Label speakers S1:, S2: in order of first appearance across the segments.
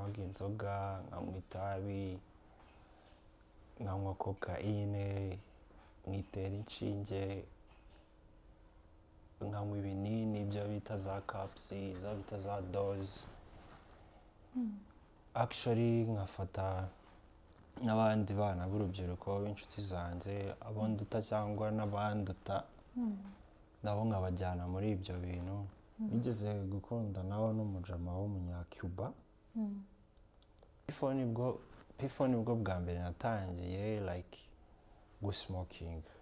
S1: Nanywaga inzoga, nkanywa itabi, nkanywa kokayine, nkitera inshinge, nkanywa ibinini ibyo bita za kapsi, izo bita za doze. Actually nkafata n'abandi bana b'urubyiruko b'inshuti zanjye, abo nduta cyangwa n'abanduta, nabo nkabajyana muri ibyo bintu. Nigeze gukunda nawe n'umujama w'umunyacuba. P4 nibwo bwa mbere natangiye like gusmokinga.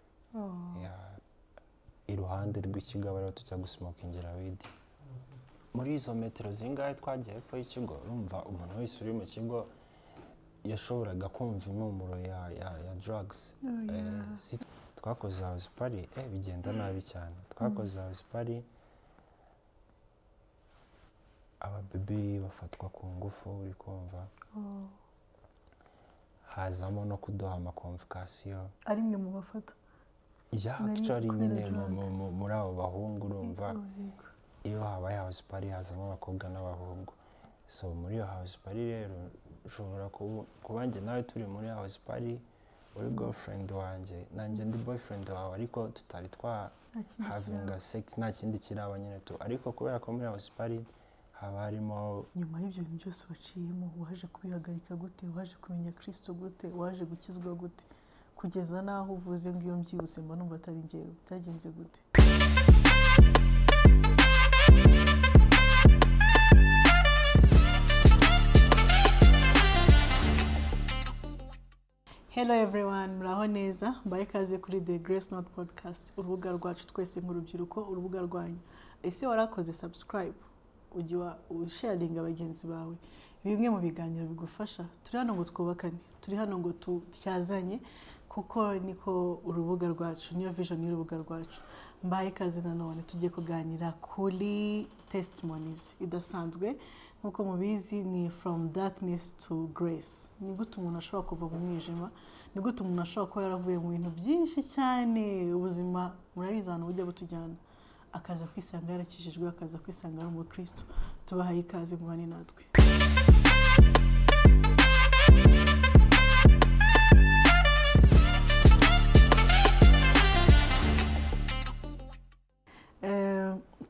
S1: Iruhande rw'ikigo ariho tujya gusmokingira weed. Muri izo metero zingahe twagiye hepfo y'ikigo, urumva umuntu wese uri mu kigo yashoboraga kumva impumuro ya drugs. Twakoze house party, bigenda nabi cyane. Twakoze house party, ababebi bafatwa ku ngufu, uri kumva. Hazamo no kuduha amakonvokasiyo.
S2: Ari mwe mu bafata?
S1: Yeah, actually nyine muri abo bahungu, urumva iyo habaye house party hazamo abakobwa n'abahungu. So muri iyo house party rero ushobora kuba njye nawe turi muri house party, uri girlfriend wanjye nanjye ndi boyfriend wawe, ariko tutari twa havinga sex, nta kindi kiraba nyine tu. Ariko kubera ko muri house party haba harimo.
S2: Nyuma y'ibyo bintu byose waciyemo, waje kubihagarika gute? Waje kumenya Kristo gute? Waje gukizwa gute? Kugeza naho uvuze ngo iyo mbyibutse mba numva atari njyewe, byagenze gute? Hello everyone, muraho neza, mbaye ikaze kuri The Grace Note Podcast, urubuga rwacu twese nk'urubyiruko, urubuga rwanyu. Ese warakoze subscribe? Ujya usharinga bagenzi bawe bimwe mu biganiro bigufasha. Turi hano ngo twubakane, turi hano ngo tutyazanye, kuko niko urubuga rwacu, niyo vision y'urubuga rwacu. Mbaye ikaze nanone, tugiye kuganira kuri testimonies idasanzwe. Nkuko mubizi ni from darkness to grace. Ni gute umuntu ashobora kuva mu mwijima, ni gute umuntu ashobora kuba yaravuye mu bintu byinshi cyane, ubuzima murabizi ahantu bujya butujyana, akaza kwisanga yarakijijwe, akaza kwisanga ari umukristo. Tubahaye ikaze, mubane natwe.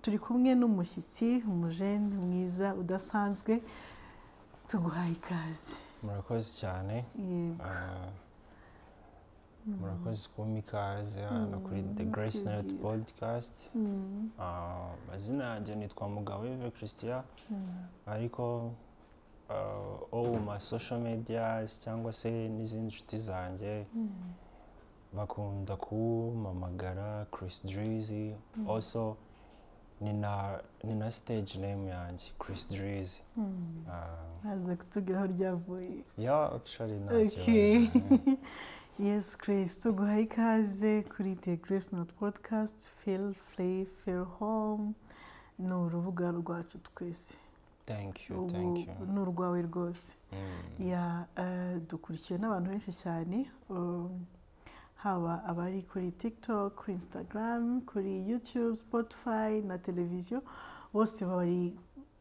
S2: Turi kumwe n'umushyitsi, umujene mwiza udasanzwe, tuguhaye ikaze.
S1: Murakoze cyane. Murakoze kumpa ikaze hano kuri The Grace Note Podcast. Amazina yanjye nitwa Mugabo Yves Christian, ariko all my social media cyangwa se n'izindi nshuti zanjye bakunda kumpamagara Chris Drizzy. Also ni na stage name yanjye Chris Drizzy.
S2: Aza kutubwira aho ryavuye.
S1: Yeah, actually nta kibazo.
S2: Yes, Chris, tuguhaye ikaze kuri The Grace Note Podcast. Feel free, feel home. Ni urubuga rwacu twese.
S1: Thank you, thank you.
S2: Ni urwawe rwose. Yeah, dukurikiwe n'abantu benshi cyane, haba abari kuri TikTok, kuri Instagram, kuri YouTube, Spotify na televiziyo, bose bari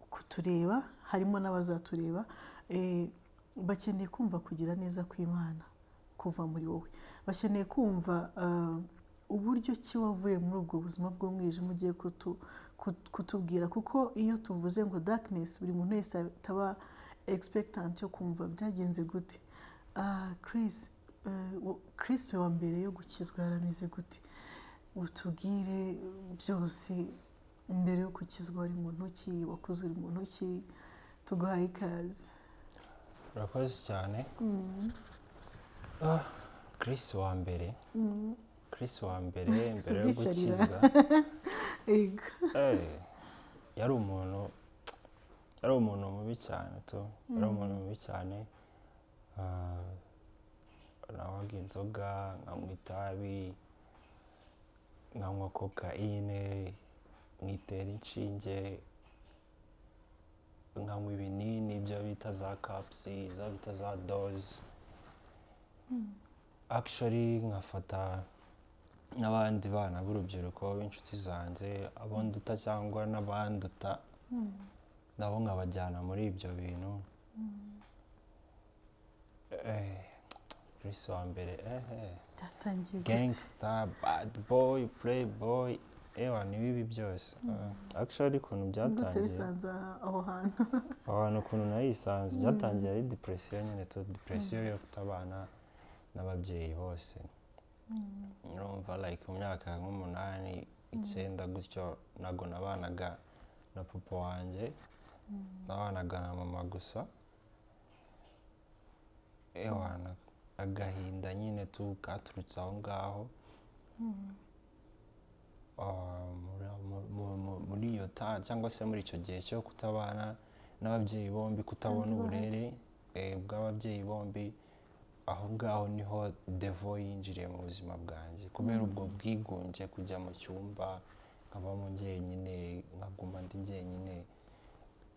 S2: kutureba, harimo n'abazatureba. Bakeneye kumva kugira neza kw'Imana kuva muri wowe, bakeneye kumva uburyo ki wavuye muri ubwo buzima bw'umwijima ugiye kutubwira, kuko iyo tuvuze ngo darkness, buri muntu wese ataba expectant yo kumva byagenze gute. Chris wa mbere yo gukizwa yarameze gute? Utubwire byose mbere yo gukizwa, wari muntu ki, wakuze uri muntu ki? Tuguhaye ikaze.
S1: Urakoze cyane. Chris wa mbere, Chris wa mbere mbere yo gukizwa yari umuntu mubi cyane tu, yari umuntu mubi cyane. Nanywaga inzoga, nkanywa itabi, nkanywa kokayine, nkitera inshinge, nkanywa ibinini ibyo bita za kapsi, izo bita za doze. Actually nkafata n'abandi bana b'urubyiruko b'inshuti zanjye, abo nduta cyangwa n'abanduta, nabo nkabajyana muri ibyo bintu. Chris wa mbere,
S2: Byatangiye gute?
S1: Gangster, bad boy, playboy, ewa ni bibi byose. Actually, ukuntu
S2: Gute
S1: byatangiye,
S2: bisanze aho hantu?
S1: Aho hantu ukuntu nayisanze, byatangiye ari depression nyine tu, depression yo kutabana n'ababyeyi bose. Urumva, like mu myaka nk'umunani, icyenda gutyo, ntabwo nabanaga na papa wanjye, nabanaga na mama gusa. Ewa, agahinda nyine tu katurutse aho ngaho. Muri iyo ta cyangwa se muri icyo gihe cyo kutabana n'ababyeyi bombi, kutabona
S2: Kandi bahari.
S1: uburere bw'ababyeyi bombi, aho ngaho niho devil yinjiriye mu buzima bwanjye, kubera ubwo bwigunge, kujya mu cyumba nkabamo njyenyine, nkaguma ndi njyenyine,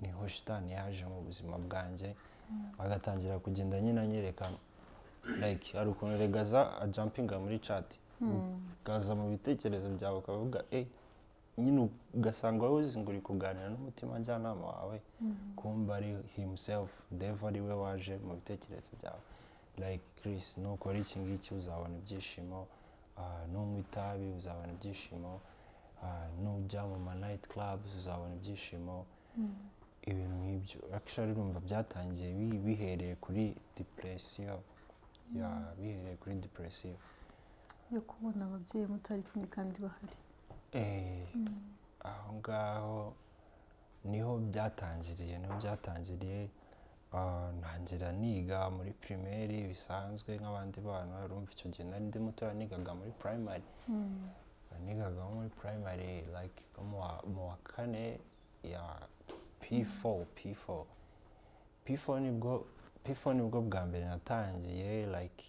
S1: niho shitani yaje mu buzima bwanjye, agatangira kugenda nyine anyereka, like hari ukuntu regaza ajumpinga muri chat, ukaza mu bitekerezo byawe ukavuga nyine ugasanga wowe uzi ngo uri kuganira n'umutima njyanama wawe, kumva ari himself, devil, ari we waje mu bitekerezo byawe, like "Chris, nukora iki ngiki uzabona ibyishimo, nunywa itabi uzabona ibyishimo, nujya mu ma night clubs uzabona ibyishimo," ibintu nk'ibyo. Actually, urumva byatangiye bihereye kuri depression, ya, bihereye kuri depression
S2: yo kubona ababyeyi mutari kumwe kandi bahari.
S1: Aho ngaho niho byatangiriye, niho byatangiriye. Ntangira niga muri primaire bisanzwe nk'abandi bana. Urumva icyo gihe nari ndi mutoya, nigaga muri primary, nigaga muri primary like mu wa kane ya P4, P4, P4. Nibwo P4 nibwo bwa mbere natangiye like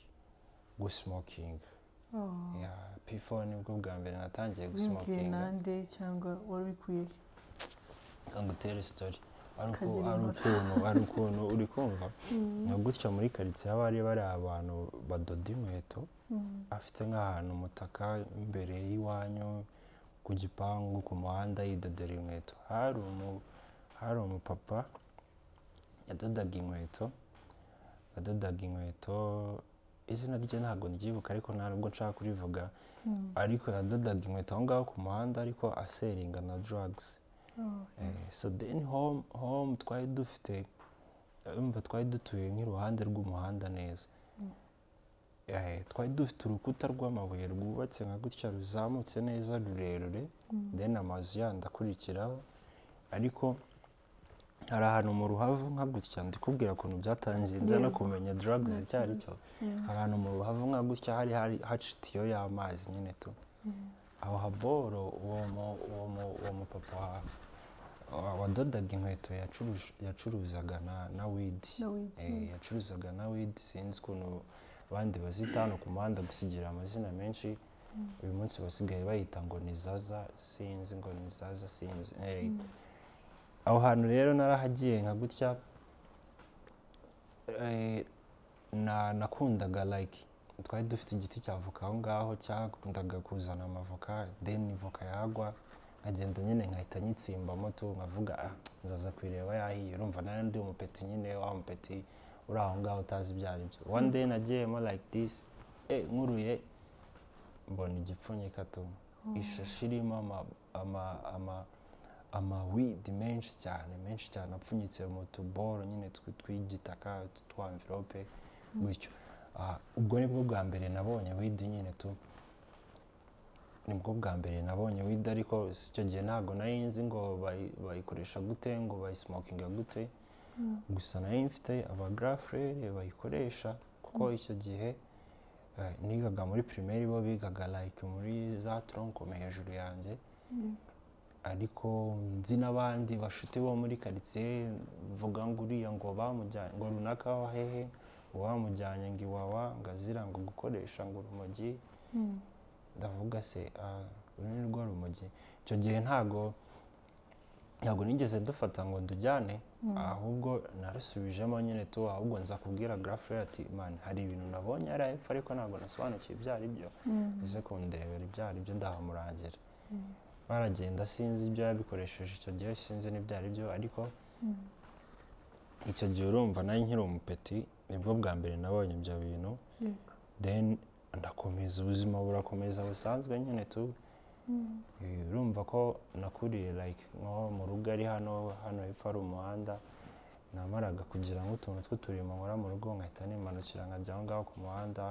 S1: gusmokinga.
S2: Oh.
S1: Ya, P4 nibwo bwa mbere natangiye
S2: Wibwiye
S1: gusmokinga.
S2: nande cyangwa wari ubikuye he?
S1: Ngutere story. Hari
S2: Kagira
S1: hari
S2: inkuru.
S1: ukuntu, hari ukuntu uri kumva nka gutya muri karitsiye haba hari bari abantu badoda inkweto, afite nk'ahantu umutaka imbere y'iwanyu ku gipangu, ku muhanda, yidodera inkweto. Hari umupapa yadodaga inkweto, yadodaga inkweto. Izina rye ntabwo ndyibuka, ariko nta nubwo nshaka kurivuga, ariko yadodaga inkweto aho ngaho ku muhanda, ariko asellinga na drugs.
S2: Oh.
S1: So then home twari dufite, urumva twari dutuye nk'iruhande rw'umuhanda neza. Twari dufite urukuta rw'amabuye rwubatse nka gutya, ruzamutse neza, rurerure, then amazu yandi akurikiraho. Ariko hari ahantu mu ruhavu nka gutya, ndikubwira ukuntu byatangiye nza no kumenya drugs
S2: Nta
S1: icyo ari cyo.
S2: kibazo.
S1: Hari ahantu mu ruhavu nka gutya hari haca itiyo y'amazi nyine tu. Aho haboro uwo mupapa wadodaga inkweto yacuruzaga na weed.
S2: Na weed.
S1: Yacuruzaga na weed. Sinzi ukuntu abandi bazita hano ku muhanda, gusigira amazina menshi. Uyu munsi basigaye bayita ngo ni zaza, sinzi ngo ni zaza, sinzi. Aho hantu rero narahagiye nka gutya, nakundaga like twari dufite igiti cya avoka aho ngaho cyakundaga kuzana amavoka. Then voka yagwa nkagenda nyine nkahita nyitsimbamo tu, nkavuga "Ah, nzaza kuyireba yahiye." Urumva nari ndi umupeti nyine, wa mupeti uri aho ngaho utazi ibyo ari byo. One day nagiyemo like this, nkuruye mbona igipfunyika tu, ishashi irimo ama weed menshi cyane, menshi cyane, apfunyitse mu tuboro nyine tw'igitaka, twa envelope gutyo. Ubwo nibwo bwa mbere nabonye weed nyine tu, nibwo bwa mbere nabonye weed. Ariko icyo gihe ntabwo nari nzi ngo bayikoresha gute, ngo bayismokinga gute. Gusa nari mfite aba grand frère bayikoresha, kuko icyo gihe nigaga muri primaire, bo bigaga like muri za tronc commun hejuru yanjye. Ariko nzi n'abandi bashuti bo muri karitsiye, mvuga ngo uriya ngo bamujyanye ngo runaka wa hehe, ngo bamujyanye ngo iwawa, ngo azira ngo gukoresha ngo urumogi. Ndavuga se uru ni rwo rumogi? Icyo gihe ntago nigeze dufata ngo ndujyane, ahubwo narusubijemo nyine tu. Ahubwo nza kubwira grand frère ati "Man, hari ibintu nabonye hariya hepfo, ariko ntabwo nasobanukiwe ibyo ari byo, uze kundebera ibyo ari byo." Ndahamurangira, baragenda. Sinzi ibyo yabikoresheje icyo gihe, sinzi n'ibyo ari byo, ariko Icyo gihe urumva nari nkiri umupeti, nibwo bwa mbere nabonye ibyo bintu. Then ndakomeza, ubuzima burakomeza busanzwe nyine tu. Urumva ko nakuriye like nko mu rugo, ari hano hano hepfo ari umuhanda. Namaraga kugira nk'utuntu tw'uturimo nkora mu rugo, nkahita nimanukira nkajya aho ngaho ku muhanda,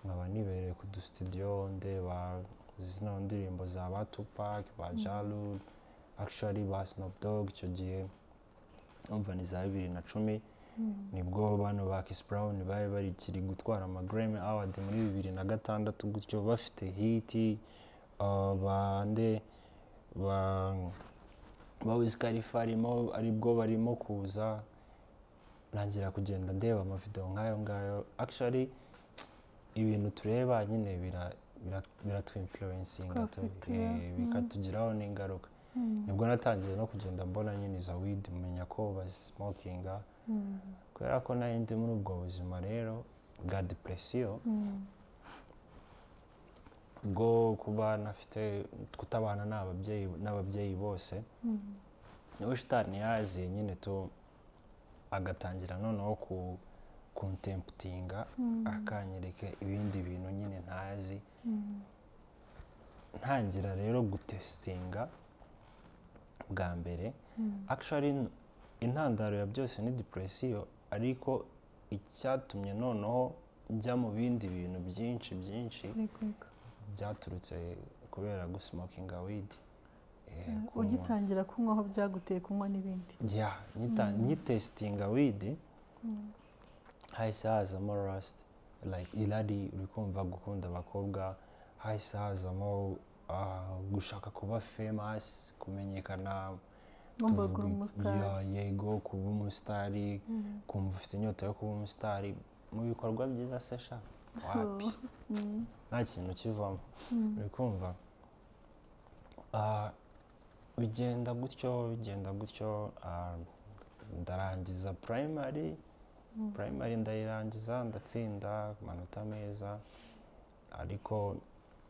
S1: nkaba nibereye ku dusitidiyo, ndeba zino ndirimbo za ba Tupac, ba Ja Rule, actually ba Snoop Dogg. Icyo gihe umva ni za 2010, nibwo bano ba Chris Brown bari barikiri gutwara ama Grammy Award muri 2006 gutyo, bafite hit, bande ba Wiz Khalifa arimo, aribwo barimo kuza. Ntangira kugenda ndeba amavideo nk'ayo ngayo. Actually ibintu tureba nyine biratwinfluencinga,
S2: Twafite, yeah.
S1: bikatugiraho n'ingaruka. Nibwo natangiye no kugenda mbona nyine izo weed, menya ko bazismokinga. Kubera ko nari ndi muri ubwo buzima rero bwa depression, bwo kuba nafite kutabana n'ababyeyi bose, niho shitani yaziye nyine tu, agatangira noneho ku kuntemptinga, akanyereka ibindi bintu nyine ntazi. Ntangira rero gutestinga bwa mbere. Actually intandaro ya byose ni depression, ariko icyatumye noneho njya mu bindi bintu byinshi byinshi
S2: yego yego
S1: byaturutse kubera gusmokinga weed. Kunywa.
S2: Ugitangira kunywa, aho byaguteye kunywa n'ibindi?
S1: Yeah, nyitestinga weed hahise hazamo lust, like irari, uri kumva, gukunda abakobwa. Hahise hazamo gushaka kuba famous, kumenyekana.
S2: Ngomba
S1: tuvuge-
S2: kuba umusitari.
S1: Yeah, yego, kuba umusitari, kumva ufite inyota yo kuba umusitari. Mu bikorwa byiza se sha, wapi, nta kintu kivamo, uri kumva. Bigenda gutyo, bigenda gutyo, ndarangiza primary. Primary ndayirangiza, ndatsinda amanota meza, ariko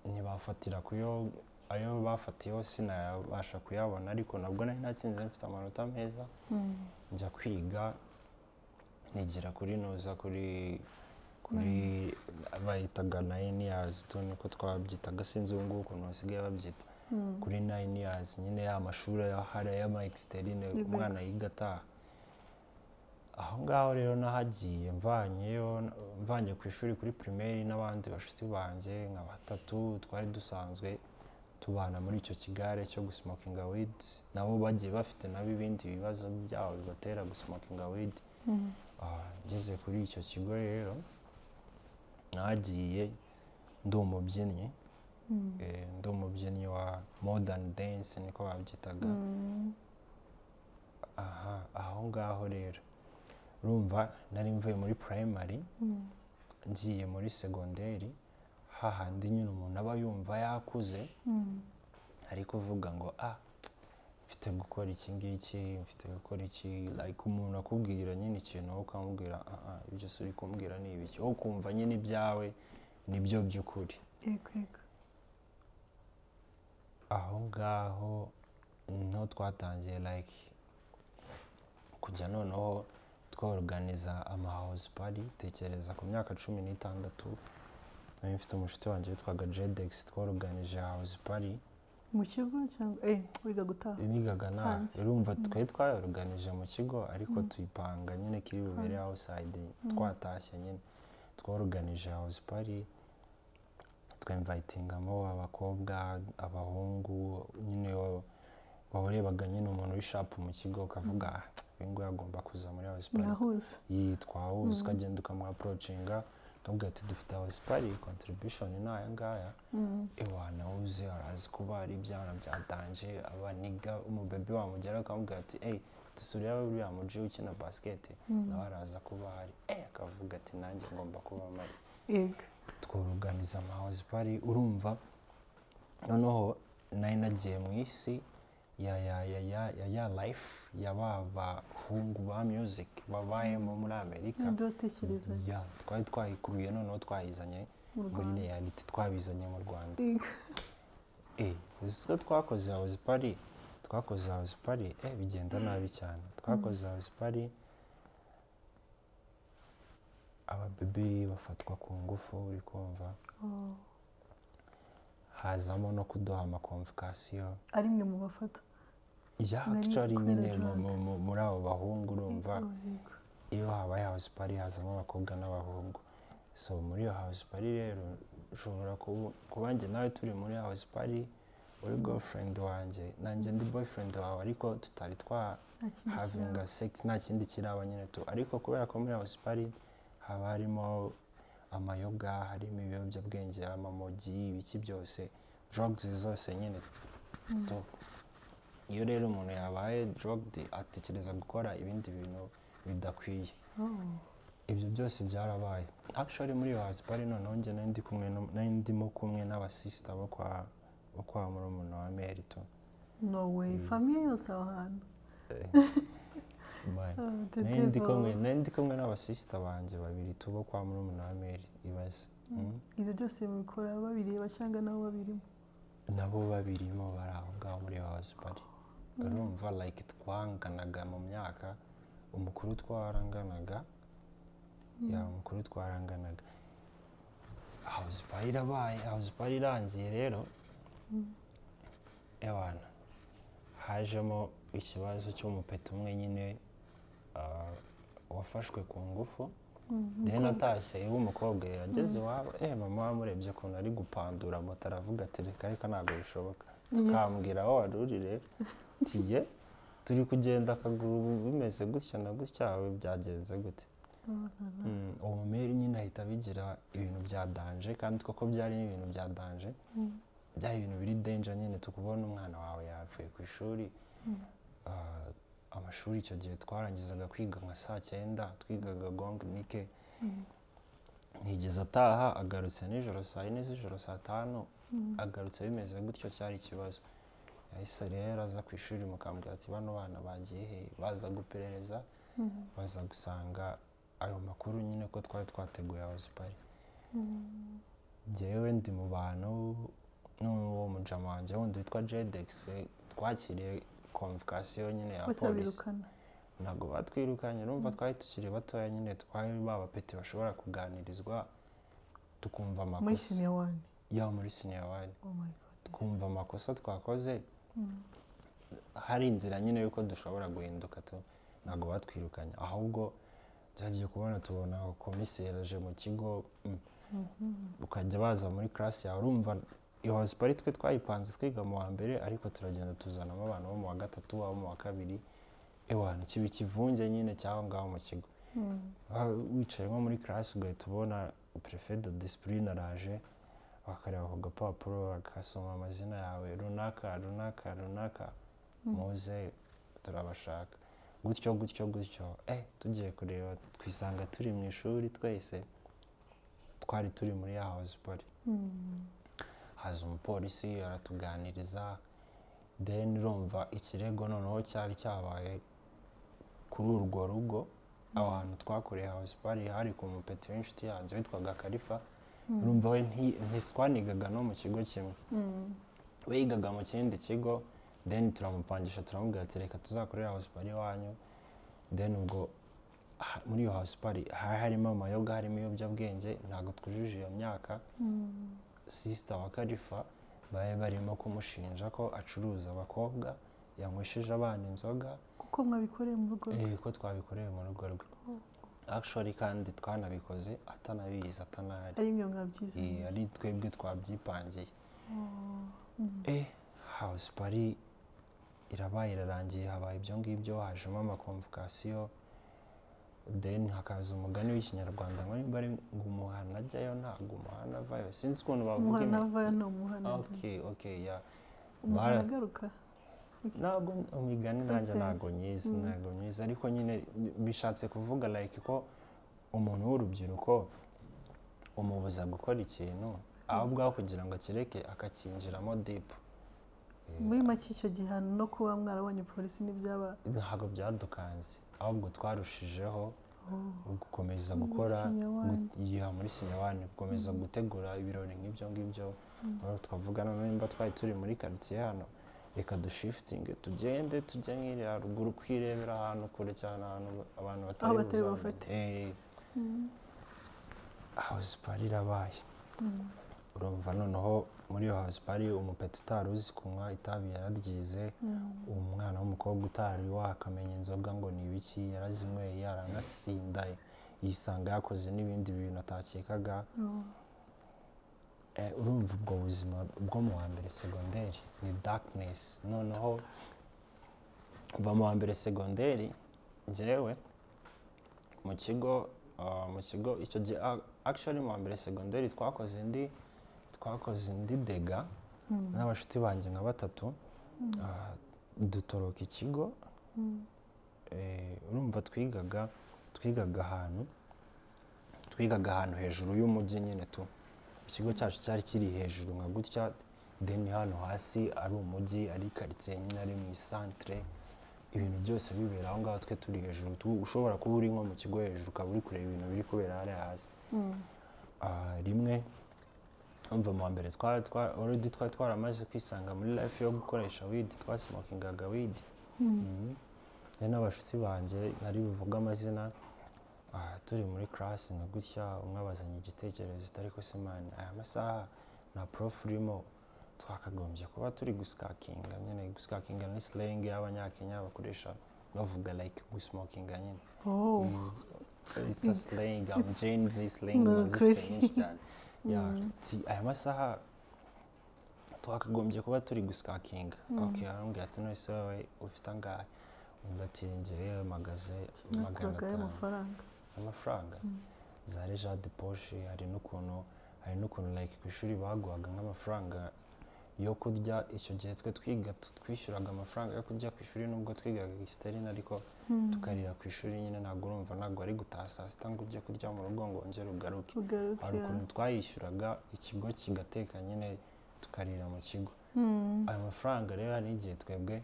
S1: ntibafatira kuyo. Ayo bafatiyeho sinayabasha kuyabona, ariko nabwo nari natsinze mfite amanota meza. Njya kwiga, nigira kuri nuza kuri bayitaga 9 years tu, niko twabyitaga, sinzi ubu ngubu ukuntu basigaye babyita. Kuri 9 years nyine, ya mashuri ahari y'ama externe, umwana yiga ataha. Aho ngaho rero nahagiye mvanyeyo, mvanye ku ishuri kuri primaire n'abandi bashuti banjye nka batatu twari dusanzwe tubana muri icyo kigare cyo gusmokinga weed. Nabo bagiye bafite nabo ibindi bibazo byabo bibatera gusmokinga weed. Ngeze kuri icyo kigo rero, nagiye ndi umubyinnyi. Ndi umubyinnyi wa modern dance, niko babyitaga. Aha aho ngaho rero urumva nari mvuye muri primary ngiye muri segonderi, hahandi nyine umuntu aba yumva yakuze, ari kuvuga ngo mfite gukora iki ngiki, mfite gukora iki, like umuntu akubwira nyine ikintu, wowe ukamubwira: "Ah ah, ibyo se uri kumbwira ni ibiki?" Wowe ukumva nyine ibyawe nibyo by'ukuri.
S2: Yego yego
S1: Aho ngaho niho twatangiye like kujya noneho tworganiza ama house party. Tekereza ku myaka 16, nari mfite umushuti wanjye witwaga Jedex, tworganije house party.
S2: Mu kigo cyangwa wiga gutaha?
S1: Nigaga na
S2: Hanze.
S1: Urumva twari twayorganije mu kigo, ariko tuyipanga nyine kiri bubere outside twatashye nyine. Tworganije house party, twinvitingamo abakobwa, abahungu nyine, warebaga nyine umuntu uri sharp mu kigo ukavuga: "Ah, uyu nguyu agomba kuza muri house party."
S2: Mwahuza.
S1: Yitwa ukagenda ukamwapproachinga, ukamubwira ati: "Dufite house party, contribution ni aya ngaya." Ewa, nawe uzi arazi kuba ari ibyana bya danger, abaniga umubebi wamugeraho ukamubwira ati: "Ey, dusure uriya muji ukina basket," nawe araza kuba ahari, akavuga ati: "Nanjye ngomba kuba mpari." Tworganiza ama house party. Urumva noneho nari nagiye mu isi ya life ya ba bahungu ba music babayemo muri Amerika.
S2: Nibyo watekerezaga?
S1: Ya, twari twayikuruye noneho twayizanye
S2: Mu
S1: muri
S2: Rwanda.
S1: reality, twabizanye mu Rwanda. Uzi ko twakoze house party, twakoze house party, bigenda nabi cyane. Twakoze house party. Ababebi bafatwa ku ngufu, uri kumva? Hazamo no kuduha amaconvocation.
S2: Ari mwe mu bafata?
S1: Yeah,
S2: Nari
S1: actually
S2: kubera
S1: nyine
S2: drug.
S1: muri abo bahungu, urumva,
S2: Oh, yego.
S1: iyo habaye house party hazamo abakobwa n'abahungu. So muri iyo house party rero ushobora kuba njye nawe turi muri house party, uri girlfriend wanjye, nanjye ndi boyfriend wawe, ariko tutari twa
S2: Nta kindi
S1: havinga
S2: kiraba.
S1: sex, nta kindi kiraba nyine tu. Ariko kubera ko muri house party haba harimo amayoga, harimo ibiyobyabwenge, amamogi, ibiki byose, drugs zose nyine tu. Iyo rero umuntu yabaye drugged atekereza gukora ibindi bintu bidakwiye. Ibyo byose byarabaye actually muri iyo house party. Noneho njye nari ndi kumwe nari ndimo kumwe n'abasista bo kwa murumuna wa Mary tu.
S2: No way, famille yose aho hantu?
S1: Man.
S2: Oh, the
S1: Nari ndi
S2: devil.
S1: kumwe, nari ndi kumwe n'abasista banjye babiri tu bo kwa murumuna wa Mary, ibaze.
S2: Ibyo byose mubikora babireba cyangwa nabo babirimo?
S1: Nabo babirimo, bari aho ngaho muri iyo house party. Urumva, like, twanganaga mu myaka, umukuru twaranganaga, ya, umukuru twaranganaga. House party irabaye, house party irangiye rero, ewana, hajemo ikibazo cy'umupeta umwe nyine, wafashwe ku ngufu. Then atashye iwe, umukobwa yageze iwabo, mama wamurebye ukuntu ari gupandura moto, aravuga ati: "Reka reka, ntabwo bishoboka." Tukambwira aho wari uri rero, tiye turi kugenda akaguru bimeze gutya na gutya, byagenze gute? Uwo mumeri nyine ahita abigira ibintu bya danger, kandi koko byari n'ibintu bya danger, byari ibintu biri danger nyine tukubona umwana wawe yavuye ku ishuri. Amashuri icyo gihe twarangizaga kwiga nka saa 9, twigaga gong nike. Ntigeze ataha, agarutse nijoro saa 4 z'ijoro, saa 5, agarutse bimeze gutyo, cyari ikibazo. Yahise rero aza ku ishuri, mukambwira ati: "Bano bana bagiye he?" Baza guperereza, baza gusanga ayo makuru nyine ko twari twateguye house party. Njyewe ndi mu bantu n'uwo mujama wanjye wundi witwa Jedex twakiriye convocation nyine ya
S2: Bose
S1: polisi.
S2: Babirukana?
S1: Ntabwo batwirukanye, urumva twari tukiri batoya nyine, twari ba bapeti bashobora kuganirizwa tukumva
S2: Muri
S1: amakosa.
S2: Senior one?
S1: Ya, muri senior one.
S2: Oh my God.
S1: Twumva amakosa twakoze, hari inzira nyine y'uko dushobora guhinduka tu. Ntabwo batwirukanye, ahubwo byagiye kubona tubona komiseri aje mu kigo, ukajya baza muri class yawe. Urumva iyo house party twe twayipanze twiga mu wa mbere, ariko turagenda tuzanamo abantu bo mu wa gatatu, abo mu wa kabiri, ewana, kiba ikivunge nyine cy'aho ngaho mu kigo. Wicaye nko muri class ugahita ubona préfet de discipline araje, bakareba ku gapapuro, bagasoma amazina yawe: "Runaka, runaka, runaka, muze turabashaka." Gutyo gutyo gutyo, tugiye kureba twisanga turi mu ishuri twese twari turi muri ya house party. Haza umupolisi aratuganiriza. Then urumva ikirego noneho cyari cyabaye kuri urwo rugo, aho hantu twakoreye house party, hari ku mupeti w'inshuti yanjye witwaga Karifa. Urumva we ntiswanigaga no mu kigo kimwe, we yigaga mu kindi kigo. Then turamupangisha, turamubwira ati: "Reka tuzakorere house party iwanyu." Then ubwo muri iyo house party hari harimo amayoga, harimo ibiyobyabwenge, ntabwo twujuje iyo myaka. Sister wa Karifa bari barimo kumushinja ko acuruza abakobwa, yanywesheje abana inzoga.
S2: Kuko mwabikoreye mu rugo rwe?
S1: Ko twabikoreye mu rugo rwe actually, kandi twanabikoze atanabizi, atanahari.
S2: Ari mwe mwabyize?
S1: Ari twebwe twabyipangiye. House party irabaye, irarangiye, habaye ibyo ngibyo, hajemo amaconvocation. Then hakaza umugani w'Ikinyarwanda ngo nimba ari ngo umuhana ajyayo ntabwo umuhana avayo, sinzi ukuntu bavuga.
S2: Umuhana avayo ni umuhana ajyayo.
S1: Okay, yeah.
S2: Umuhana agaruka.
S1: Ntabwo imigani nanjye
S2: Sense.
S1: ntabwo nyizi, ntabwo nyizi, ariko nyine bishatse kuvuga like ko umuntu w'urubyiruko umubuza gukora ikintu, ahubwo aho kugira ngo akireke akacyinjiramo deep.
S2: Muri make icyo gihano no kuba mwarabonye polisi n'ibyaba?
S1: Ntabwo byadukanze, ahubwo twarushijeho gukomeza
S2: Muri
S1: gukora
S2: senior one.
S1: Yeah, muri senior one, gukomeza gutegura ibirori nk'ibyo ngibyo. Aho twavuga noneho nimba twari turi muri karitsiye hano, reka dushiftinge tugende tujye nk'iriya ruguru kwirebera ahantu kure cyane, ahantu abantu batari
S2: Aho batari
S1: buzamenye.
S2: bufate.
S1: House party irabaye. Urumva noneho muri iyo house party, umupeta utari uzi kunywa itabi yararyize, umwana w'umukobwa utari wakamenya inzoga ngo ni ibiki yarazinyweye, aranasinda, yisanga yakoze n'ibindi bintu atakekaga. Urumva ubwo buzima bwo mu wa mbere segonderi ni darkness. Noneho kuva mu wa mbere segonderi, njyewe mu kigo icyo gihe, actually mu wa mbere segonderi twakoze indi dega n'abashuti banjye nka batatu, dutoroka ikigo. Urumva twigaga ahantu hejuru y'umujyi nyine tu. Ikigo cyacu cyari kiri hejuru nka gutya, then hano hasi ari umujyi, ari karitsiye nyine, ari mu isantere, ibintu byose bibera aho ngaho, twe turi hejuru. Ushobora kuba uri nko mu kigo hejuru, ukaba uri kureba ibintu biri kubera hariya hasi. Rimwe umva, mu wa mbere already twari twaramaze kwisanga muri life yo gukoresha weed, twasmokingaga weed. Rero n'abashuti banjye ntari buvuge amazina, turi muri class nka gutya, umwe abazanye igitekerezo, ariko se man, aya masaha nta prof urimo, twakagombye kuba turi guskakinga nyine. Guskakinga ni slang y'Abanyakenya bakoresha bavuga like gusmokinga nyine.
S2: Oh.
S1: It's a slang, I'm Gen Z slang.
S2: Ni
S1: zifite
S2: ukuri.
S1: nyinshi cyane. Yeah, ati, aya masaha twakagombye kuba turi guskakinga. Okay, arambwira ati: "None se wowe ufite angahe?" Undi ati: "Njyewe mpagaze magana
S2: Nakuragayo
S1: atanu
S2: amafaranga.
S1: Amafaranga za argent de poche. Hari n'ukuntu like ku ishuri baguhaga nk'amafaranga yo kurya. Icyo gihe twe twiga twishyuraga amafaranga yo kurya ku ishuri, nubwo twigaga externe, ariko tukarira ku ishuri nyine. Ntabwo, urumva, ntabwo wari gutaha saa sita ngo ujye kurya mu rugo ngo wongere ugaruke.
S2: Ugaruke.
S1: Hari ukuntu twayishyuraga, ikigo kigateka nyine, tukarira mu kigo. Ayo mafaranga rero hari n'igihe twebwe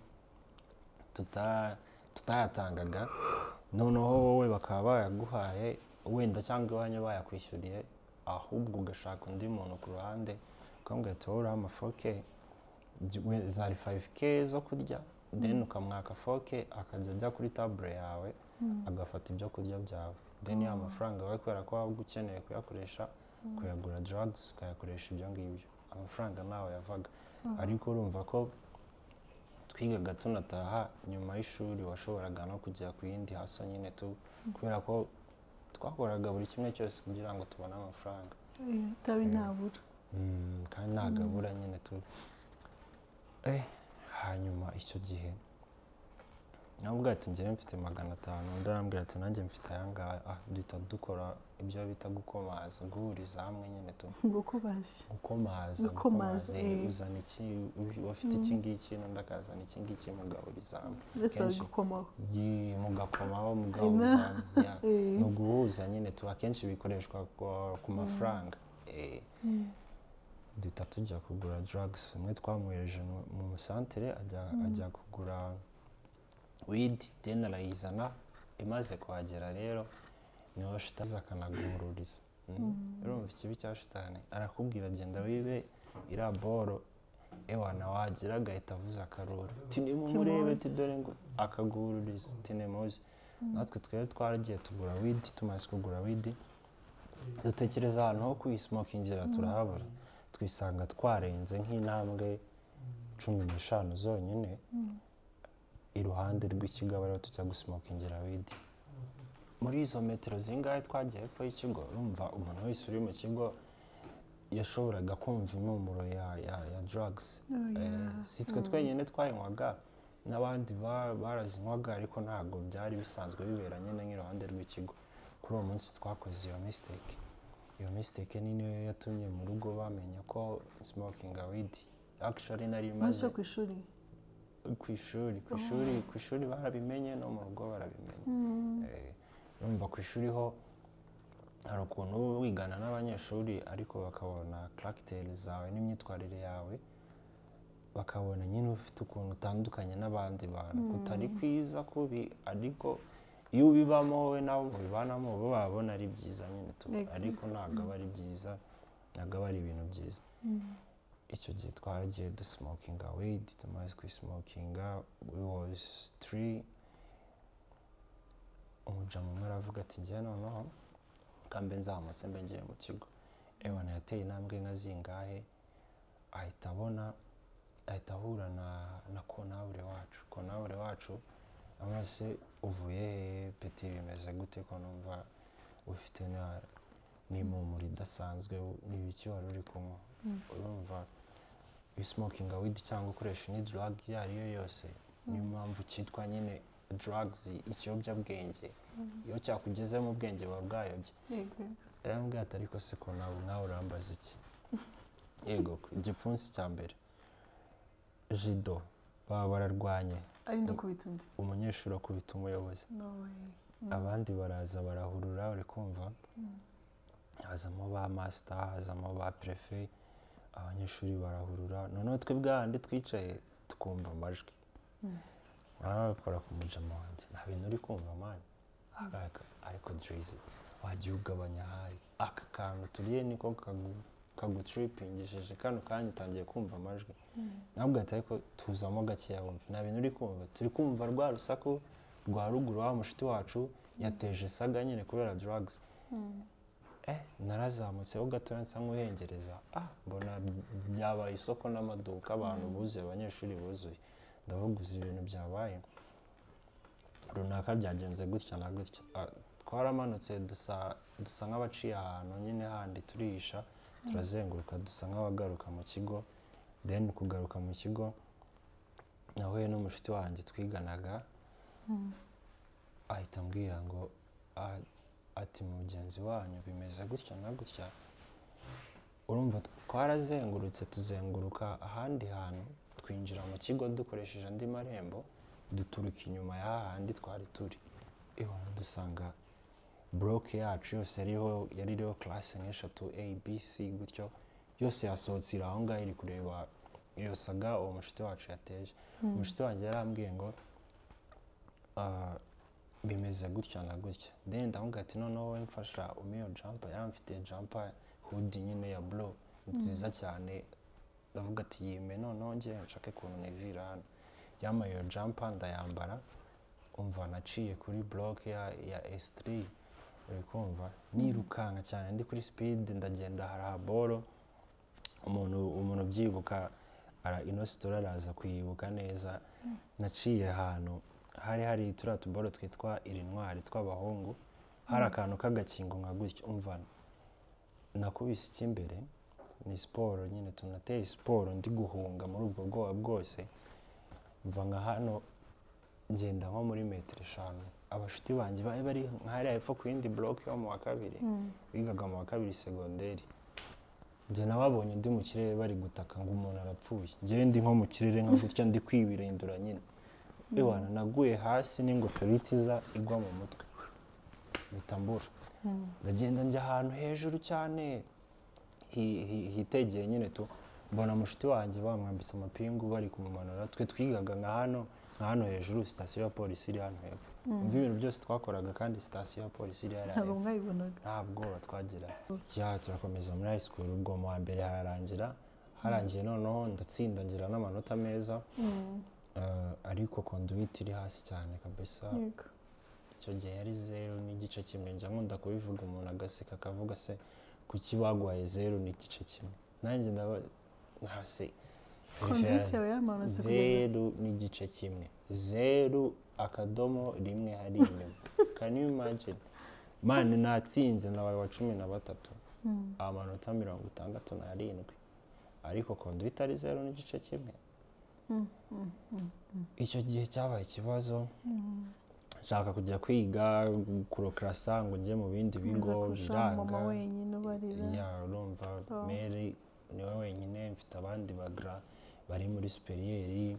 S1: tutayatangaga, noneho wowe bakaba bayaguhaye wenda, cyangwa iwanyu bayakwishyuriye, ahubwo ugashaka undi muntu ku ruhande ukamubwira ati: "Wowe uriha ama 4K." Zari 5K zo kurya, then ukamwaka 4K, akajya ajya kuri table yawe agafata ibyo kurya byawe, then ya mafaranga wowe, kubera ko waba ukeneye kuyakoresha kuyagura drugs, ukayakoresha ibyo ngibyo. Amafaranga ntawe yavaga. Ariko urumva ko twigaga tunataha nyuma y'ishuri, washoboraga no kujya ku yindi hustle nyine tu, kubera ko twakoraga buri kimwe cyose kugira ngo tubone amafaranga.
S2: Itabi ntabura.
S1: Kandi ntabwo abura nyine tu. Hanyuma icyo gihe nawe ati: "Njyewe mfite 500." Undi arambwira ati: "Nanjye mfite aya ngaya." Duhita dukora ibyo bita gukomaza, guhuriza hamwe nyine tu.
S2: Gukomaza.
S1: Gukomaza.
S2: Gukomaza.
S1: Gukomaza, uzana iki, ufite iki ngiki, n'undi akazana iki ngiki, mugahuriza hamwe.
S2: Mbese gukomaho.
S1: Ye, mugakomaho, mugahuza hamwe, yeah. Ni uguhuza nyine tu. Akenshi bikoreshwa ku mafaranga. Duhita tujya kugura drugs. Umwe twamwohereje mu musantere, ajya kugura weed, then arayizana. Imaze kuhagera rero niho shitani akanaguhururiza. Urumva ikibi cya shitani, arakubwira: "Genda wibe iriya boro." Ewana, wagira agahita avuza akaruru ti: "Nimumurebe," ti: "Dore ngo akaguhururiza," ti: "Nimuze." Natwe twari twaragiye tugura weed. Tumaze kugura weed, dutekereza ahantu ho kuyismokingira turahabura, twisanga twarenze nk'intambwe 15 zonyine iruhande rw'ikigo, aba ariho tujya gusmokingira weed. Muri izo metero zingahe twagiye hepfo y'ikigo, urumva umuntu wese uri mu kigo yashoboraga kumva impumuro ya drugs.
S2: Oh, yeah.
S1: Si twe twenyine twayinywaga, n'abandi barazinywaga, ariko ntabwo byari bisanzwe bibera nyine nk'iruhande rw'ikigo. Kuri uwo munsi twakoze iyo mistake. Iyo mistake ni niyo yatumye mu rugo bamenya ko smoking weed. Actually nari
S2: Umunsi
S1: maze
S2: wo ku ishuri?
S1: Ku ishuri barabimenye, no mu rugo barabimenye. Urumva ku ishuri ho hari ukuntu uba wigana n'abanyeshuri, ariko bakabona caractère zawe n'imyitwarire yawe, bakabona nyine ufite ukuntu utandukanye n'abandi bantu, kutari kwiza kubi, ariko iyo ubibamo wowe nabo mubibanamo, bo babona ari byiza nyine tu. Ariko ntabwo aba ari byiza, ntabwo aba ari ibintu byiza. Icyo gihe twaragiye dusmokinga weed. Tumaze kuyismokinga, we was three, umujama umwe aravuga ati: "Njye noneho Kambe nzamutse mbe ngiye mu kigo. Ewana yateye intambwe nka zingahe, ahita abona, ahita ahura na konabure wacu. Konabure wacu amase uvuye he petit, bimeze gute ko numva ufite n'impumuro idasanzwe, n'ibiki wari uri kunywa? Urumva smoking weed cyangwa ukoresha ni drug iyo ari yo yose, niyo mpamvu cyitwa nyine drugs, ikiyobyabwenge. Iyo cyakugezemo ubwenge buba bwayobye. Yarambwiye ati ariko se ko nawe urambaza iki? Yego, igipfunsi cya mbere jido baba bararwanye,
S2: ari ndukubita undi,
S1: umunyeshuri akubita umuyobozi. Abandi baraza barahurura, uri kumva hazamo ba master, hazamo ba prefe, abanyeshuri barahurura. Noneho twebwe handi twicaye tukumva amajwi, bakora ku mujama wanjye, nta bintu uri kumva mani, ariko Drizzy wagiye ugabanya hayi, aka kantu turiye niko kagutripingishije, kano kanya utangiye kumva amajwi. Nabwo ati ariko tuzamo gakeya wumve, nta bintu uri kumva, turi kumva rwa rusaku rwa ruguru wa mushuti wacu yateje saga nyine kubera drugs. Narazamutseho gatoya nsa nk'uhengereza, mbona byabaye isoko n'amaduka, abantu buzuye, abanyeshuri buzuye. Ndavuguza ibintu byabaye runaka byagenze gutya na gutya. Twaramanutse dusa nk'abaciye ahantu nyine handi turihisha, turazenguruka dusa nk'abagaruka mu kigo. Then kugaruka mu kigo nahuye n'umushuti wanjye twiganaga, ahita ambwira ngo ati mugenzi wanyu bimeze gutya na gutya. Urumva twarazengurutse tuzenguruka ahandi hantu, twinjira mu kigo dukoresheje andi marembo, duturuka inyuma ya hahandi twari turi. Ibona dusanga block yacu yose yari iriho classe nk'eshatu A B C gutyo, yose yasohotse iri aho ngaho iri kureba iyo saga uwo mushuti wacu yateje. Umushuti wanjye yarambwiye ngo bimeze gutya na gutya. Then ndamubwira ati noneho wowe mfasha umpe iyo jumper, yaramfitiye jumper hoodie nyine ya blue nziza cyane. Ndavuga ati yime noneho njye nshake ukuntu nivira hano. Yampaye iyo jumper ndayambara, umva naciye kuri block ya S3, uri kumva nirukanka cyane ndi kuri speed, ndagenda harahaboro. Umuntu ubyibuka ino story araza kuyibuka neza. Naciye ahantu hari turiya tuboro twitwa irintwari tw'abahungu, hari akantu k'agakingo nka gutya. Umva nakubise icy'imbere, ni siporo nyine tunateye siporo, ndi guhunga muri ubwo bwoba bwose. Mva nka hano ngenda nko muri metero 5, abashuti banjye bari bari nk'ahariya hepfo ku yindi block yo mu wa kabiri, bigaga mu wa kabiri segonderi. Njye nababonye ndi mu kirere bari gutaka ngo umuntu arapfuye, njye ndi nko mu kirere nka gutya ndi kwibirindura nyine. Ewana naguye hasi n'ingofero itiza igwa mu mutwe, mpita mbura. Ndagenda njya ahantu hejuru cyane hitegeye nyine tu, mbona mushuti wanjye bamwambitse amapingu bari kumumanura. Twe twigaga nka hano hejuru, sitasiyo ya polisi iri hano hepfo. Umva ibintu byose twakoraga kandi sitasiyo ya polisi iri hariya hepfo, nta bwoba twagira. Turakomeza muri high school, ubwo mu wa mbere hararangira, harangiye noneho ndatsinda ngira n'amanota meza, ariko conduit iri hasi cyane kabisa. Icyo gihe yari 0.5. Njya nkunda kubivuga umuntu agaseka akavuga se kuki bagwaye 0.5, nanjye ndaba
S2: Conduit yawe yaramanutse
S1: 0.5, 0.1 hari inyuma. Can you imagine? Man, natsinze nabaye wa 13, amanota 67, ariko conduit ari 0.5. Icyo gihe cyabaye ikibazo, nshaka kujya kwiga kurokrasa ngo njye mu bindi bigo biranga. Urumva Mary niwe wenyine, mfite abandi bagra bari muri superieri.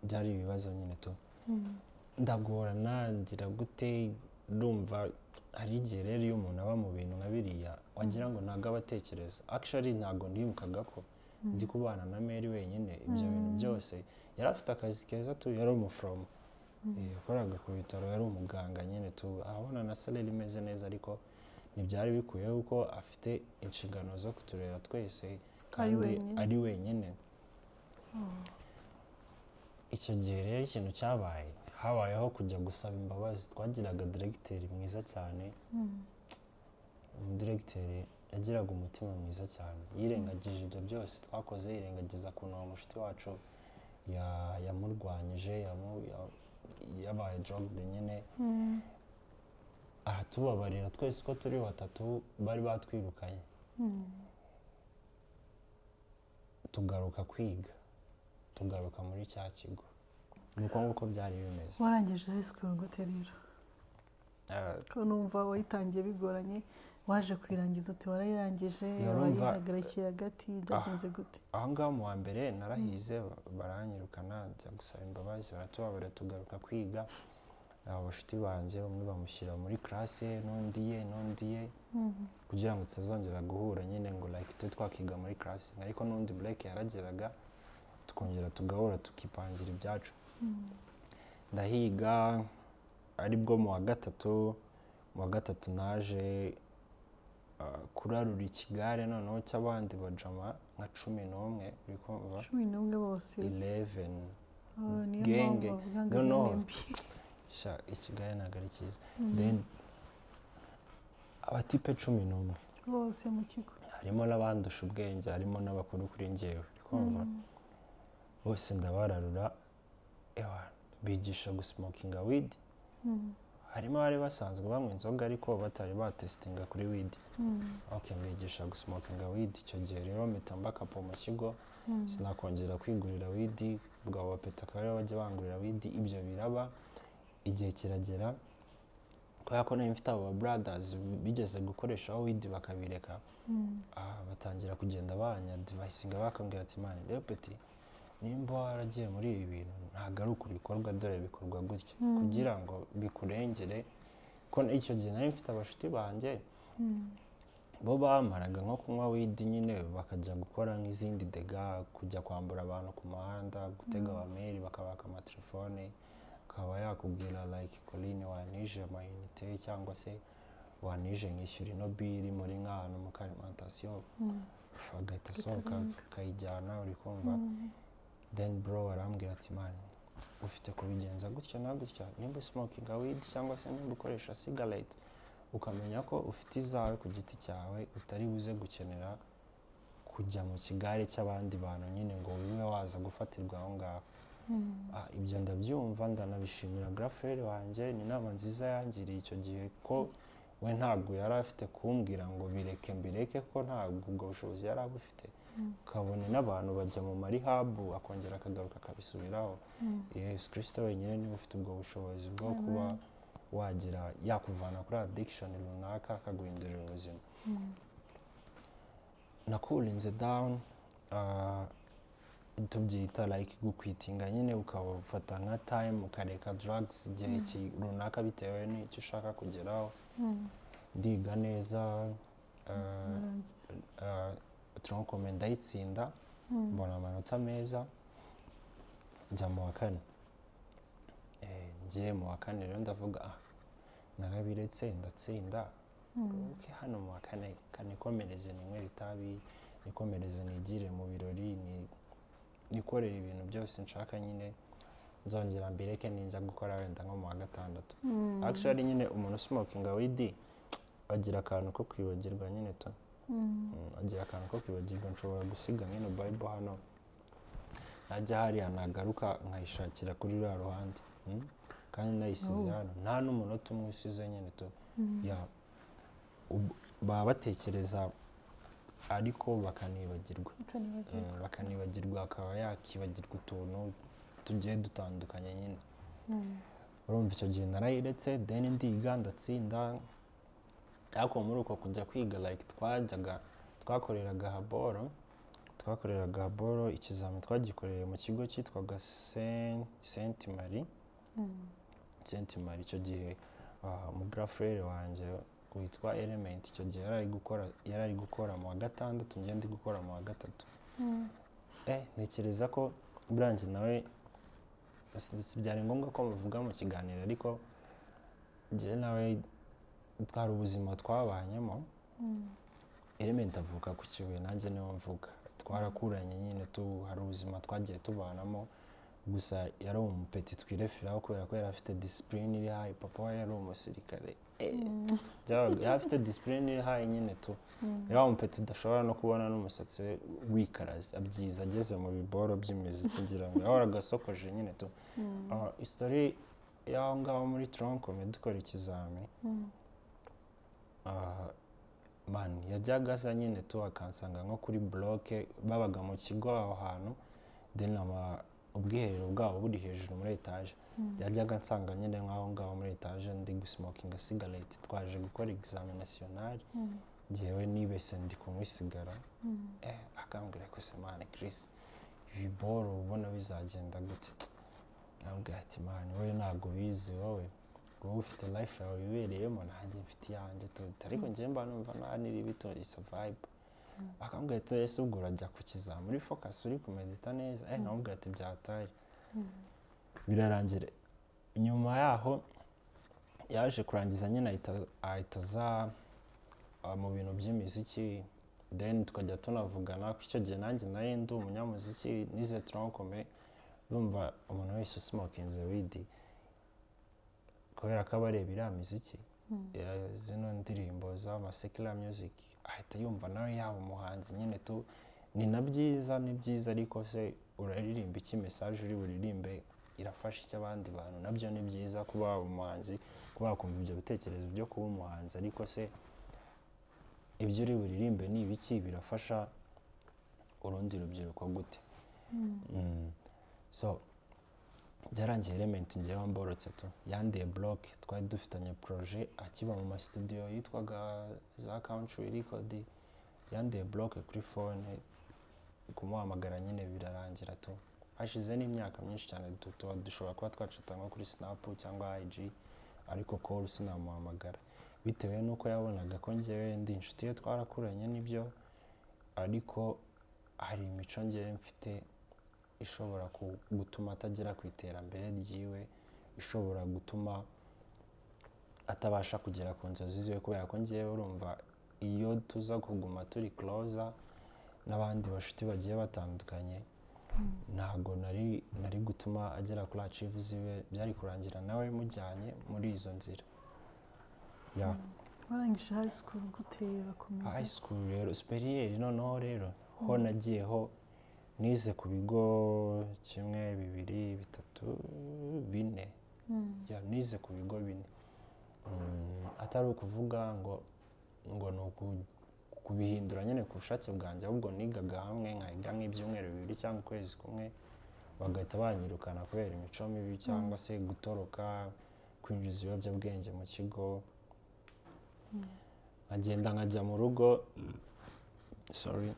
S1: Byari ibibazo nyine tu, ndagorana ngira gute. Ndumva hari igihe rero iyo umuntu aba mu bintu nka biriya wagira ngo ntabwo aba atekereza. Actually ntabwo ndibukaga ko ndi kubana na Mary wenyine ibyo bintu byose. Yari afite akazi keza tu, yari umuforomo, yakoraga ku bitaro, yari umuganga nyine tu, abona na salary imeze neza, ariko ntibyari bikwiye kuko afite inshingano zo kuturera twese kandi ari wenyine. Icyo gihe rero ikintu cyabaye, Habayeho kujya gusaba imbabazi. Twagiraga diregiteri mwiza cyane. Umudiregiteri yagiraga umutima mwiza cyane, yirengagije ibyo byose twakoze, yirengagiza ukuntu uwo mushuti wacu yamurwanyije, yabaye drugged nyine, aratubabarira twese uko turi batatu bari batwirukanye. Tugaruka kwiga, tugaruka muri cya kigo. Nuko nguko byari bimeze.
S2: Warangije high school gute rero? Ko numva wayitangiye bigoranye, waje kuyirangiza ute? Warayirangije? Wayihagarikiye hagati? Byagenze gute?
S1: Aho ngaho mu wa mbere narahize, baranyirukana, njya gusaba imbabazi, baratubabarira, tugaruka kwiga. Abashuti banjye umwe bamushyira muri classe, n'undi ye, n'undi ye, kugira ngo tutazongera guhura nyine ngo like tube twakiga muri classe. Ariko n'undi break yarageraga tukongera tugahura, tukipangira ibyacu. Ndahiga, aribwo mu wa gatatu naje kurarura ikigare noneho cy'abandi bajama nka 11, uri kumva?
S2: 11 bose?
S1: 11.
S2: Ah, niyo
S1: Genge.
S2: mpamvu bavuga ngo
S1: No, no.
S2: ni mbi.
S1: Sha, ikigare ntabwo ari cyiza. Then abatipe 11
S2: bose mu kigo?
S1: Harimo n'abandusha ubwenge, harimo n'abakuru kuri njyewe, uri kumva? Bose ndabararura, ewa, bigisha gusmokinga weed. Harimo abari basanzwe banywa inzoga ariko batari batesitinga kuri weed. Okay, mbigisha gusmokinga weed. Icyo gihe rero mpita mbakapo mu kigo, sinakongera kwigurira weed. Ubwo abo bapeta akaba aribo bajya bangurira weed. Ibyo biraba, igihe kiragera, kubera ko nari mfite abo ba brothers bigeze gukoreshaho weed bakabireka, batangira kugenda banyadivayisinga, bakambwira ati: "Man, rero peti, nimba waragiye muri ibi bintu, ntabwo ari uku bikorwa, dore bikorwa gutya kugira ngo bikurengere." Ko icyo gihe nari mfite abashuti banjye, bo bamaraga nko kunywa weed nyine bakajya gukora nk'izindi dega, kujya kwambura abantu ku muhanda, gutega abameri bakabaka amatelefone, akaba yakubwira like: "Coline, wanije amayinite cyangwa se wanije nkishyura ino bill muri nk'ahantu mu karimantasiyo," agahita asohoka akayijyana, uri kumva? Then bro arambwira ati: "Man, ufite kubigenza gutya na gutya. Nimba smoking weed cyangwa se nimba ukoresha cigarette, ukamenya ko ufite izawe ku giti cyawe, utari buze gukenera kujya mu kigare cy'abandi bantu nyine ngo ube waza gufatirwa aho ngaho." Ibyo ndabyumva, ndanabishimira grand frère wanjye, ni inama nziza yangiriye icyo gihe, ko we ntabwo yari afite kumbwira ngo bireke mbireke, ko ntabwo ubwo bushobozi yari abufite, kabone n'abantu bajya mu ma rehab akongera akagaruka akabisubiraho. Yesu Kirisito wenyine niwe ufite ubwo bushobozi bwo kuba wagira yakuvana kuri addiction runaka akaguhindurira ubuzima. Nakurinze down, tubyita like gukwitinga nyine, ukabufata nka time ukareka drugs igihe runaka bitewe n'icyo ushaka kugeraho. Ndiga neza, tronc commun ndayitsinda, mbona amanota meza, njya mu wa kane. Ngiye mu wa kane rero ndavuga: "Ah, narabiretse, ndatsinda. Okay, hano mu wa kane kanikomereze, ninywere itabi, nikomereze, nigire mu birori, nikorere ibintu byose nshaka nyine, nzongera mbireke ninjya gukora wenda nko mu wa gatandatu." Actually nyine umuntu usmokinga weed agira akantu ko kwibagirwa nyine tu. Agira akantu ko kwibagirwa. Nshobora gusiga nk'ino Bible hano, najya hariya nagaruka nkayishakira kuri ruriya ruhande. Kandi nayisize hano nta n'umunota umwe usize nyine tu. Ya, baba batekereza ariko bakanibagirwa.
S2: Bakanibagirwa.
S1: Bakanibagirwa, akaba yakibagirwa utuntu tugiye dutandukanye nyine. Urumva icyo gihe narayiretse, then ndiga, ndatsinda. Ariko muri uko kujya kwiga, like twajyaga twakoreraga haboro. Ikizami twagikoreye mu kigo cyitwaga Saint Marie, Saint Marie. Icyo gihe umu grand frère wanjye witwa Element, icyo gihe yari ari gukora mu wa gatandatu, njye ndi gukora mu wa gatatu. Ntekereza ko buranjye nawe si byari ngombwa ko muvuga mu kiganiro, ariko njye nawe twari ubuzima twabanyemo. Element avuka ku Kibuye, nanjye niho mvuka, twarakuranye nyine tu, hari ubuzima twagiye tubanamo. Gusa yari umupeti twireferaho kubera ko yari afite discipline iri high. Papa we yari umusirikare. Yari afite discipline iri high nyine tu. Yari umupeti udashobora no kubona n'umusatsi we wikaraze, abyiza ageze mu biboro by'imiziki, ngira ngo yahoraga asokoje nyine tu. Story y'aho ngaho muri tronc commun dukora ikizami, man, yajyaga aza nyine tu akansanga nko kuri bloc. Babaga mu kigo aho hantu, then ubwiherero bwabo buri hejuru muri etaje. Yajyaga ansanga nyine nk'aho ngaho muri etaje ndi gusmokinga cigarette. Twaje gukora examen national, njyewe nibese ndi kunywa isigara, akambwira ko se man Chris, ibi boro ubona bizagenda gute? Nkambwira ati man, wowe ntabwo ubizi, wowe ufite life yawe wibereyemo, nanjye mfite iyanjye tu, ariko njyewe mba numva nta n'iribi tu, it's a vibe. Akambwira ati ese ubwo urajya ku kizami muri focus, uri kumedita neza? Nkamubwira ati byataye birarangira. Nyuma yaho yaje kurangiza nyine, ahita aza mu bintu by'imiziki, then tukajya tunavugana. Kuko icyo gihe nanjye nari ndi umunyamuziki, nize tronc commun. Urumva umuntu wese usmokinze weed, kubera ko aba areba iriya miziki, zino ndirimbo z'ama secular music, ahita yumva nawe yaba umuhanzi nyine tu. Ni na byiza, ni byiza, ariko se uraririmba iki? Message uri buririmbe irafasha icyo abandi bantu? Nabyo ni byiza kuba waba umuhanzi, kuba wakumva ibyo bitekerezo byo kuba umuhanzi, ariko se ibyo uri buririmbe ni ibiki? Birafasha urundi rubyiruko gute? So byarangiye Element ngewe mborotse tu, yandiye block. Twari dufitanye projet akiba mu masitudiyo yitwaga za Country Record. Yandiye block kuri phone, kumuhamagara nyine birarangira tu. Hashize n'imyaka myinshi cyane, tuba dushobora kuba twacata nko kuri Snap cyangwa IG, ariko call sinamuhamagara, bitewe n'uko yabonaga ko njyewe ndi inshuti ye, twarakuranye nibyo, ariko hari imico njyewe mfite ishobora gutuma atagera ku iterambere ryiwe, ishobora gutuma atabasha kugera ku nzozi ziwe, kubera ko njyewe urumva iyo tuza kuguma turi closer n'abandi bashuti bagiye batandukanye, ntabwo nari gutuma agera kuri achieve ziwe. Byari kurangira nawe mujyanye muri izo nzira, yeah.
S2: Warangije high school gute, bakomeza?
S1: High school rero, supérieur noneho rero ho nagiyeho, nize ku bigo kimwe, bibiri, bitatu, bine. Yeah, nize ku bigo bine. Atari ukuvuga ngo ni kubihindura nyine ku bushake bwanjye, ahubwo nigaga hamwe nkahiga nk'ibyumweru 2 cyangwa ukwezi kumwe, bagahita banyirukana kubera imico mibi cyangwa se gutoroka, kwinjiza ibiyobyabwenge mu kigo. Nkagenda nkajya mu rugo, sorry,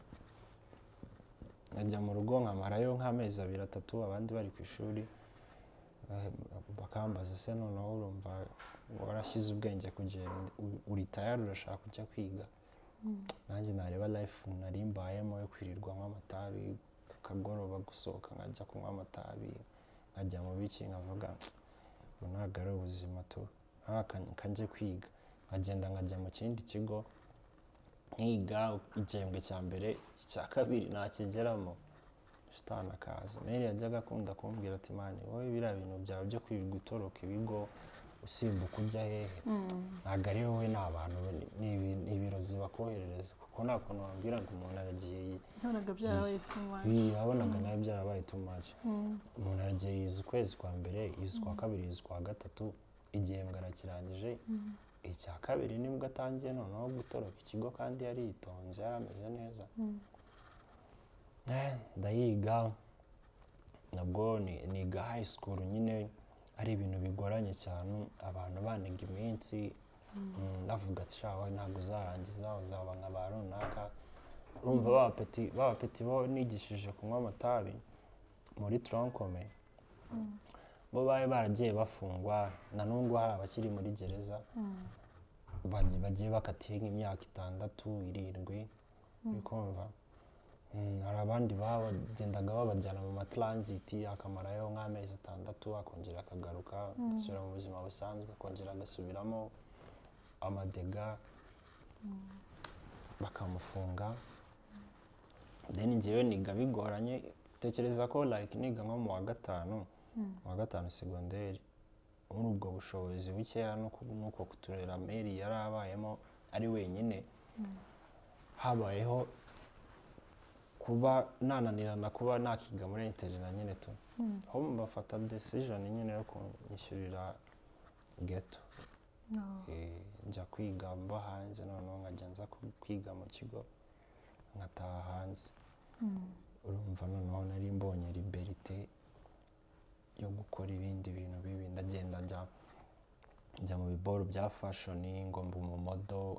S1: nkajya mu rugo nkamarayo nk'amezi 2, 3, abandi bari ku ishuri. Bakambaza se noneho urumva warashyize ubwenge kugira uri tayari, urashaka kujya kwiga? Nanjye nareba life nari mbayemo yo kwirirwa nywa amatabi ku kagoroba, gusohoka nkajya kunywa amatabi, nkajya mu biki, nkavuga ubu ntabwo ari ubuzima tu, kanjye kwiga. Nkagenda nkajya mu kindi kigo nkiga igihembwe cya mbere, icya kabiri nakigeramo shitani akaza. Mary yajyaga akunda kumbwira ati man, wowe biriya bintu byawe byo kwirirwa utoroka ibigo, usimbuka ujya hehe, ntabwo ari wowe, ni abantu, ni ibirozi bakoherereza, kuko nta kuntu wambwira ngo umuntu aragiye
S2: Yabonaga byarabaye too much.
S1: Yabonaga nawe byarabaye too much. Umuntu aragiye yize ukwezi kwa mbere, yize ukwa kabiri, yize ukwa gatatu, igihembwe arakirangije, icya kabiri nibwo atangiye noneho gutoroka ikigo, kandi yari yitonze, yari ameze neza. Ndayiga nabwo niga high school nyine ari ibintu bigoranye cyane, abantu baniga iminsi, bavuga ati sha wowe ntabwo uzarangiza, uzaba nka ba runaka. Urumva ba bapeti bo nigishije kunywa amatabi muri tronc commun, bo bari baragiye bafungwa, na n'ubu hari abakiri muri gereza, bagiye bakatiye nk'imyaka 6, 7, uri kumva? Hari abandi bagendaga babajyana mu matransit, akamarayo nk'amezi 6, akongera akagaruka agasubira mu buzima busanzwe, akongera agasubiramo amadega, bakamufunga. Then njyewe niga bigoranye. Tekereza ko like niga nko mu wa gatanu, mu wa gatanu segonderi, muri ubwo bushobozi bukeya nuko kuturera mère yari abayemo ari wenyine, habayeho kuba nananirana kuba nakiga muri internat nyine tu, aho bafata decision nyine yo kunyishyurira ghetto. Njya kwiga mba hanze, noneho nkajya nza kwiga mu kigo, nkataha hanze. Urumva noneho nari mbonye liberté yo gukora ibindi bintu bibi. Ndagenda njya mu biboro bya fashion, ngo mba umumodel,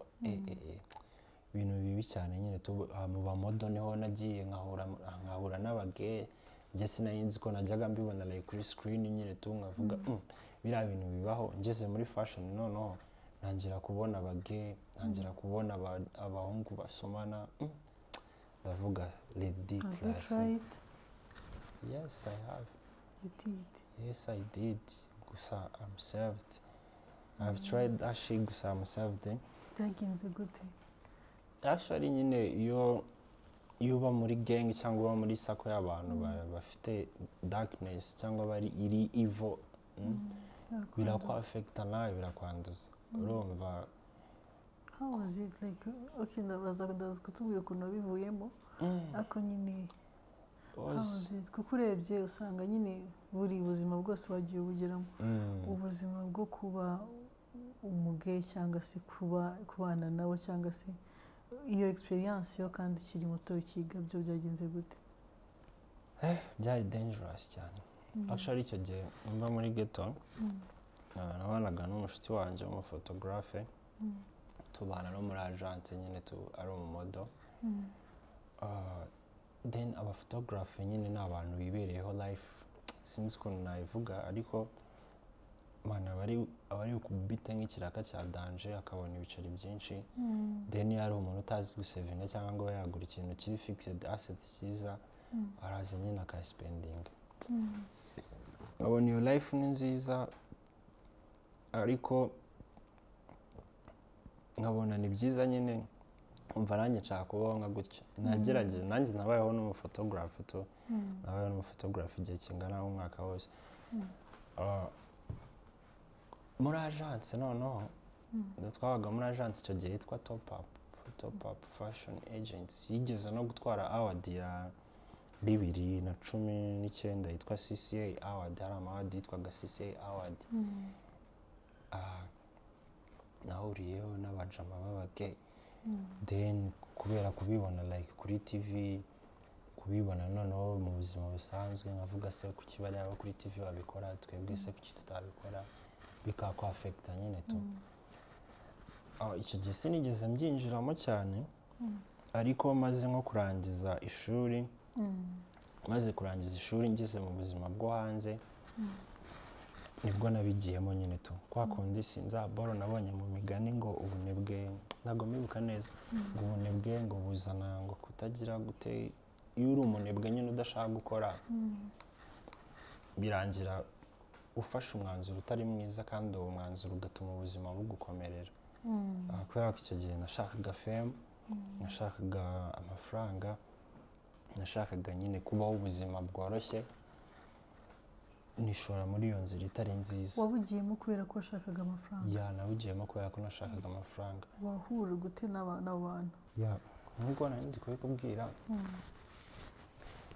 S1: ibintu bibi cyane nyine mu bamodel niho nagiye nkahura n'abagay. Njye sinari nzi ko najyaga mbibona like kuri screen nyine tu, nkavuga: biriya bintu bibaho." Ngeze muri fashion noneho ntangira kubona abagay, ntangira kubona abahungu basomana, ndavuga lady
S2: Have you
S1: class.
S2: tried?
S1: Yes, I have.
S2: You did?
S1: Yes, I did. Gusa I'm saved. I've tried that shit, gusa I'm saved, eh?
S2: Byagenze gute?
S1: Actually nyine iyo uba muri gang cyangwa uba muri circle y'abantu bafite darkness cyangwa bari iri evil, birakwafekita nawe, birakwanduza, urumva.
S2: How was it like? Okay, ndabaza kutubwira ukuntu wabivuyemo, ariko nyine how was it? Kuko urebye usanga nyine buri buzima bwose wagiye ubugeramo, ubuzima bwo kuba umugay cyangwa se kuba kubana nabo cyangwa se iyo experience yo kandi ukiri muto ukiga, byo byagenze gute?
S1: Byari dangerous cyane. Actually icyo gihe mba muri ghetto, nabanaga n'umushuti wanjye w'umufotogarafe, tubana no muri agence nyine tu, ari umumodel. Then abafotogarafe nyine ni abantu bibereyeho life, sinzi ukuntu nabivuga, ariko man aba ari kubita nk'ikiraka cya danger, akabona ibiceri byinshi. Then iyo ari umuntu utazi gusevinga cyangwa ngo abe yagura ikintu kiri fixed asset cyiza, araza nyine akayisipendinga. Nkabona iyo life ni nziza, ariko nkabona ni byiza nyine, umva nanjye nshaka kubaho nka gutya. Nagerageje nanjye, nabayeho n'umufotogarafe tu, nabayeho n'umufotogarafe igihe kingana n'umwaka wose. Muri agence noneho twabaga muri agence icyo gihe yitwa Top Up Fashion Agency, yigeze no gutwara award ya 2019 yitwa CCA Award. Hari ama award yitwaga CCA Award. Nahuriyeho n'abajama b'abagay. Then kubera kubibona like kuri TV, kubibona noneho mu buzima busanzwe, nkavuga: "Se kuki bariya bo kuri TV babikora, twebwe se kuki tutabikora?" Bikakwafekita nyine tu. Icyo gihe sinigeze mbyinjiramo cyane, ariko maze nko kurangiza ishuri, maze kurangiza ishuri ngeze mu buzima bwo hanze, nibwo nabigiyemo nyine tu. Kwa kundi sinzaboro nabonye mu migani ngo ubunebwe, ntabwo mbibuka neza, ngo ubunebwe ngo buzana ngo kutagira gute. Iyo uri umunebwe nyine udashaka gukora, birangira ufashe umwanzuro utari mwiza, kandi uwo mwanzuro ugatuma ubuzima bugukomerera. Kubera ko icyo gihe nashakaga fame, nashakaga amafaranga, nashakaga nyine kubaho ubuzima bworoshye, nishora muri iyo nzira itari nziza.
S2: Wabugiyemo kubera ko washakaga amafaranga?
S1: Yeah, nawugiyemo kubera ko nashakaga amafaranga.
S2: Wahura gute n'abo bantu?
S1: Yeah, nk'uko nari ndi kubikubwira,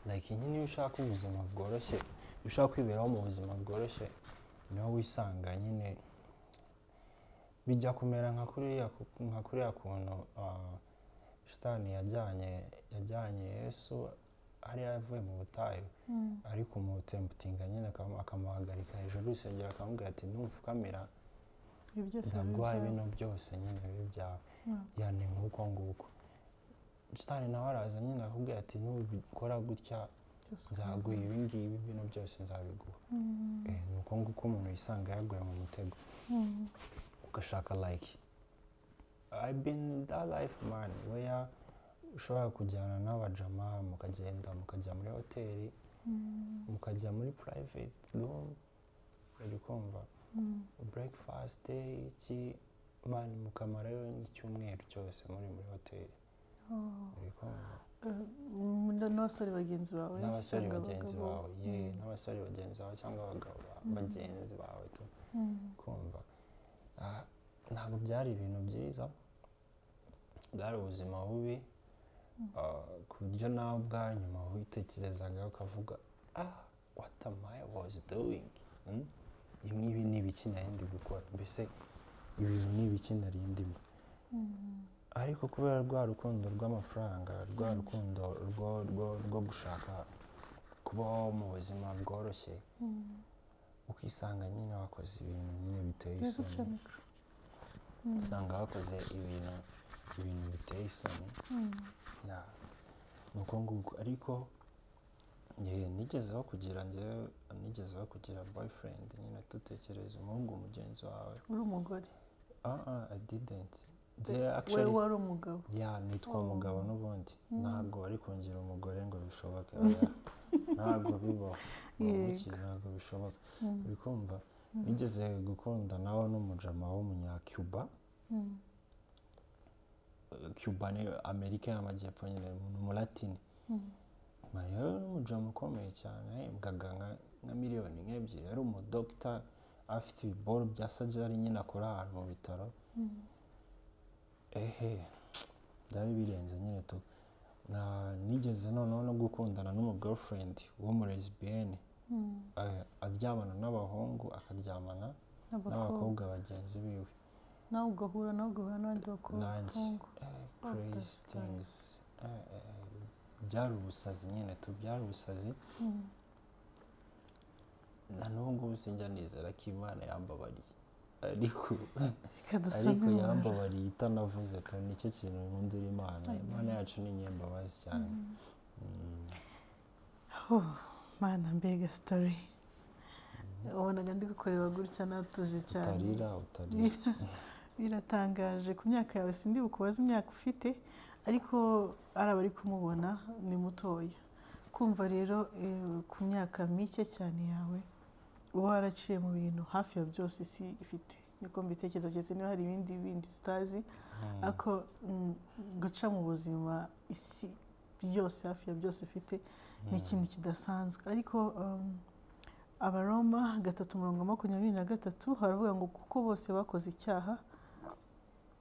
S1: like nyine iyo ushaka ubuzima bworoshye, iyo ushaka kwiberaho mu buzima bworoshye, niho wisanga nyine bijya kumera nka kuriya kuntu shitani yajyanye Yesu hariya yavuye mu butayu, ari kumutemptinga nyine, akamuhagarika hejuru y'urusengero, akamubwira ati: "Numfukamira,
S2: Ibi byose biba
S1: ndaguha
S2: ibyawe."
S1: bino byose nyine bibe ibyawe." Yani nk'uko nguko shitani nawe araza nyine akakubwira ati: "Nubikora gutya,
S2: Byose.
S1: nzaguha ibi ngibi, bino byose nzabiguha." Ni uko nguko umuntu yisanga yaguye mu mutego, ugashaka like I've been in that life, man, where ushobora kujyana n'abajama, mukagenda mukajya muri hoteli, mukajya muri private room, uri kumva, breakfast iki, man, mukamarayo n'icyumweru cyose muri hoteli. Uri kumva?
S2: N'abasore bagenzi bawe
S1: n'abasore
S2: cyangwa
S1: bagenzi
S2: abagabo.
S1: bawe, ye, n'abasore bagenzi bawe cyangwa abagabo bagenzi bawe tu. Kumva, ntabwo byari ibintu byiza, bwari ubuzima bubi, ku buryo nawe ubwa nyuma witekerezaga ukavuga: "Ah, what am I was doing?" Ibi ngibi ni ibiki nari ndi gukora? Mbese ibintu ni ibiki nari ndimo? Ariko kubera rwa rukundo rw'amafaranga, rwa rukundo rwo gushaka kubaho mu buzima bworoshye, ukisanga nyine wakoze ibintu nyine biteye
S2: Ugiye guca
S1: isoni.
S2: Mikoro.
S1: Usanga wakoze ibintu biteye isoni. Yeah, ni uko nguko. Ariko njye nigezeho kugira, njyewe nigezeho kugira boyfriend nyine, tutekereza umuhungu mugenzi wawe.
S2: Uri umugore?
S1: Ah ah, I didn't. Njye
S2: We
S1: actually
S2: wari umugabo?
S1: Yeah, nitwa
S2: Oh.
S1: mugabo n'ubundi. Ntabwo wari kungira umugore ngo bishoboke, oya. Ntabwo bibaho. Ngo
S2: Yego.
S1: iki, ntabwo bishoboka. Uri kumva, nigeze gukunda nawe n'umujama w'umunyacuba. Cuba ni Amerika y'Amajyepfo nyine, ni umulatini. Mariya ni umujama ukomeye cyane, yahembwaga nka miliyoni 2, yari umudogita, afite ibiboro bya surgery nyine, akora ahantu mu bitaro. Ehe, byari birenze nyine tu. Na nigeze noneho no gukundana n'umu girlfriend w'umulesbienne, aryamana n'abahungu, akaryamana
S2: n'abakobwa
S1: n'abakobwa bagenzi biwe.
S2: Nawe ugahura n'abandi bakobwa?
S1: Nanjye.
S2: What the
S1: Crazy
S2: fuck?
S1: things. Byari ubusazi nyine tu, byari ubusazi. Na n'ubu ngubu sinjya nizera ko Imana yambabariye, ariko
S2: Reka dusome
S1: ariko
S2: wara.
S1: yambabariye itanavuze tu. Nicyo kintu nkundira Imana. Imana yacu ni inyembabazi cyane.
S2: Oh, Mana, mbega story! Wabonaga ndi kukureba gutya natuje cyane.
S1: Utarira, utarira.
S2: Biratangaje ku myaka yawe. Sindi bukubaze imyaka ufite, ariko ari abari kumubona ni mutoya. Kumva rero ku myaka mike cyane yawe uba waraciye mu bintu hafi ya byose isi ifite, niko mbitekereza, keretse niba hari ibindi bindi tutazi. Ariko guca mu buzima isi byose, hafi ya byose ifite, ni ikintu kidasanzwe. Ariko Abaroma 3:23 haravuga ngo: "Kuko bose bakoze icyaha,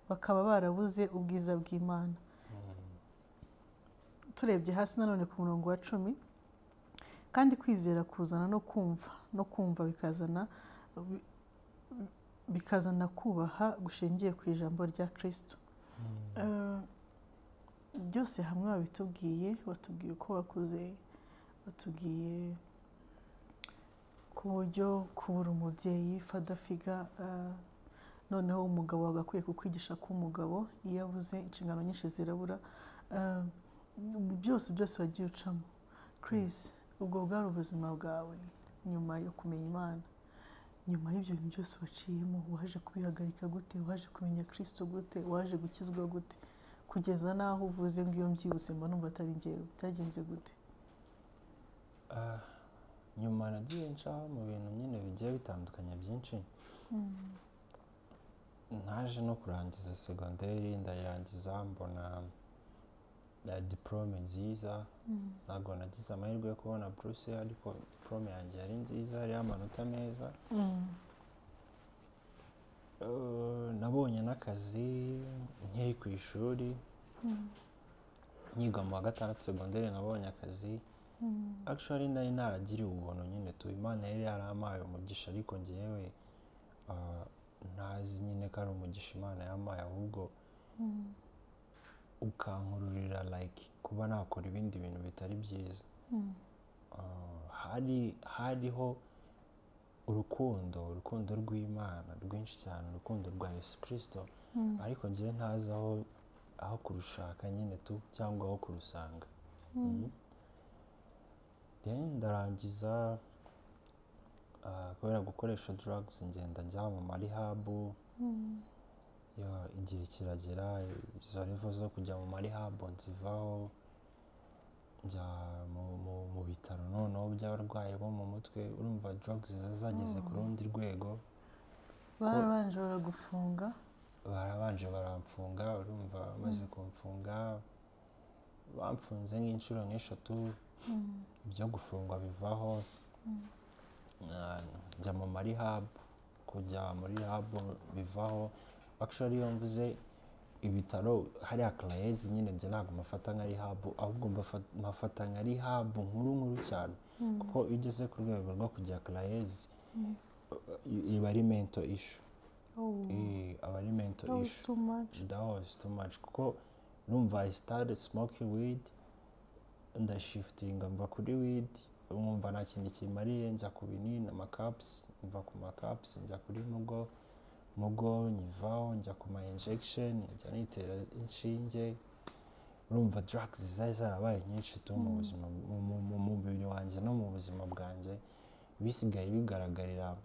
S2: bakaba barabuze ubwiza bw'Imana." Turebye hasi nanone ku murongo wa 10: "Kandi kwizera kuzana no kumva, no kumva bikazana kubaha gushingiye ku ijambo rya Kristo." Byose hamwe wabitubwiye, watubwiye uko wakuze, watubwiye ku buryo kubura umubyeyi, father figure, noneho umugabo wagakwiye kukwigisha ko umugabo iyo abuze inshingano nyinshi zirabura. Byose byose wagiye ucamo, Chris, ubwo bwari ubuzima bwawe nyuma yo kumenya Imana. Nyuma y'ibyo bintu byose waciyemo, waje kubihagarika gute? Waje kumenya Kristo gute? Waje gukizwa gute, kugeza n'aho uvuze ngo: "Iyo mbyibutse mba numva atari njyewe"? Byagenze gute?
S1: Nyuma nagiye nca mu bintu nyine bigiye bitandukanye byinshi. Naje no kurangiza segonderi, ndayirangiza, mbona na diporome nziza. Ntabwo nagize amahirwe yo kubona buruse, ariko diporome yanjye yari nziza, yariho amanota meza. Nabonye n'akazi nkiri ku ishuri, nkiga mu wa gatandatu segonderi nabonye akazi. Actually nari naragiriwe ubuntu nyine tu, Imana yari yarampaye umugisha, ariko njyewe ntazi nyine ko ari umugisha Imana yampaye, ahubwo ukankururira like kuba nakora ibindi bintu bitari byiza. Hariho urukundo rw'Imana rwinshi cyane, urukundo rwa Yesu Kirisito, ariko njyewe ntazi aho kurushaka nyine tu, cyangwa aho kurusanga. Then ndarangiza, kubera gukoresha drugs ngenda njya mu ma rehab. Igihe kiragera, izo level zo kujya mu ma rehab nzivaho, njya mu bitaro noneho by'abarwayi bo mu mutwe. Urumva drugs zageze ku rundi rwego.
S2: Barabanje baragufunga?
S1: Barabanje baramfunga. Urumva bamaze kumfunga Bamfunze nk'inshuro nk'eshatu, ibyo gufungwa bivaho. Njya mu ma rehab, kujya muri rehab bivaho. Actually, iyo mvuze ibitaro hariya Caraes nyine, njye ntabwo mafata nka rehab, ahubwo mafata nka rehab nkuru nkuru cyane, kuko iyo ugeze ku rwego rwo kujya Caraes iba ari mental issue. Aba ari mental
S2: That was
S1: issue.
S2: too much.
S1: That was too much, kuko numva I started smoking weed, ndashiftinga mva kuri weed, nkumva nta kintu kimariye, njya ku binini, amacaps, mva ku macaps njya kuri mugo, mugo nyivaho njya ku ma injection, njya nitera inshinge. Urumva drugs zari zarabaye nyinshi tu mu buzima, mu mubiri wanjye no mu buzima bwanjye, bisigaye bigaragarira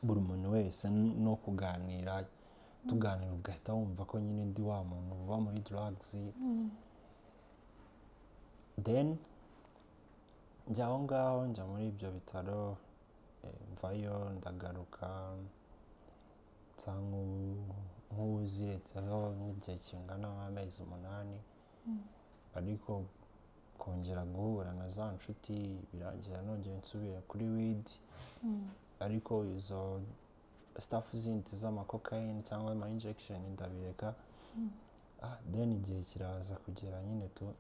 S1: buri muntu wese, no kuganira, tuganira ugahita wumva ko nyine ndi wa muntu uba muri drugs. Then njya aho ngaho, njya muri ibyo bitaro, mvayo ndagaruka nsa nk'uziretseho nk'igihe kingana nk'amezi 8, ariko kongera guhura na za nshuti birangira nongeye nsubiye kuri weed, ariko izo stuff zindi z'amakokayini cyangwa ama injection ndabireka. Then igihe kiraza kugera nyine tu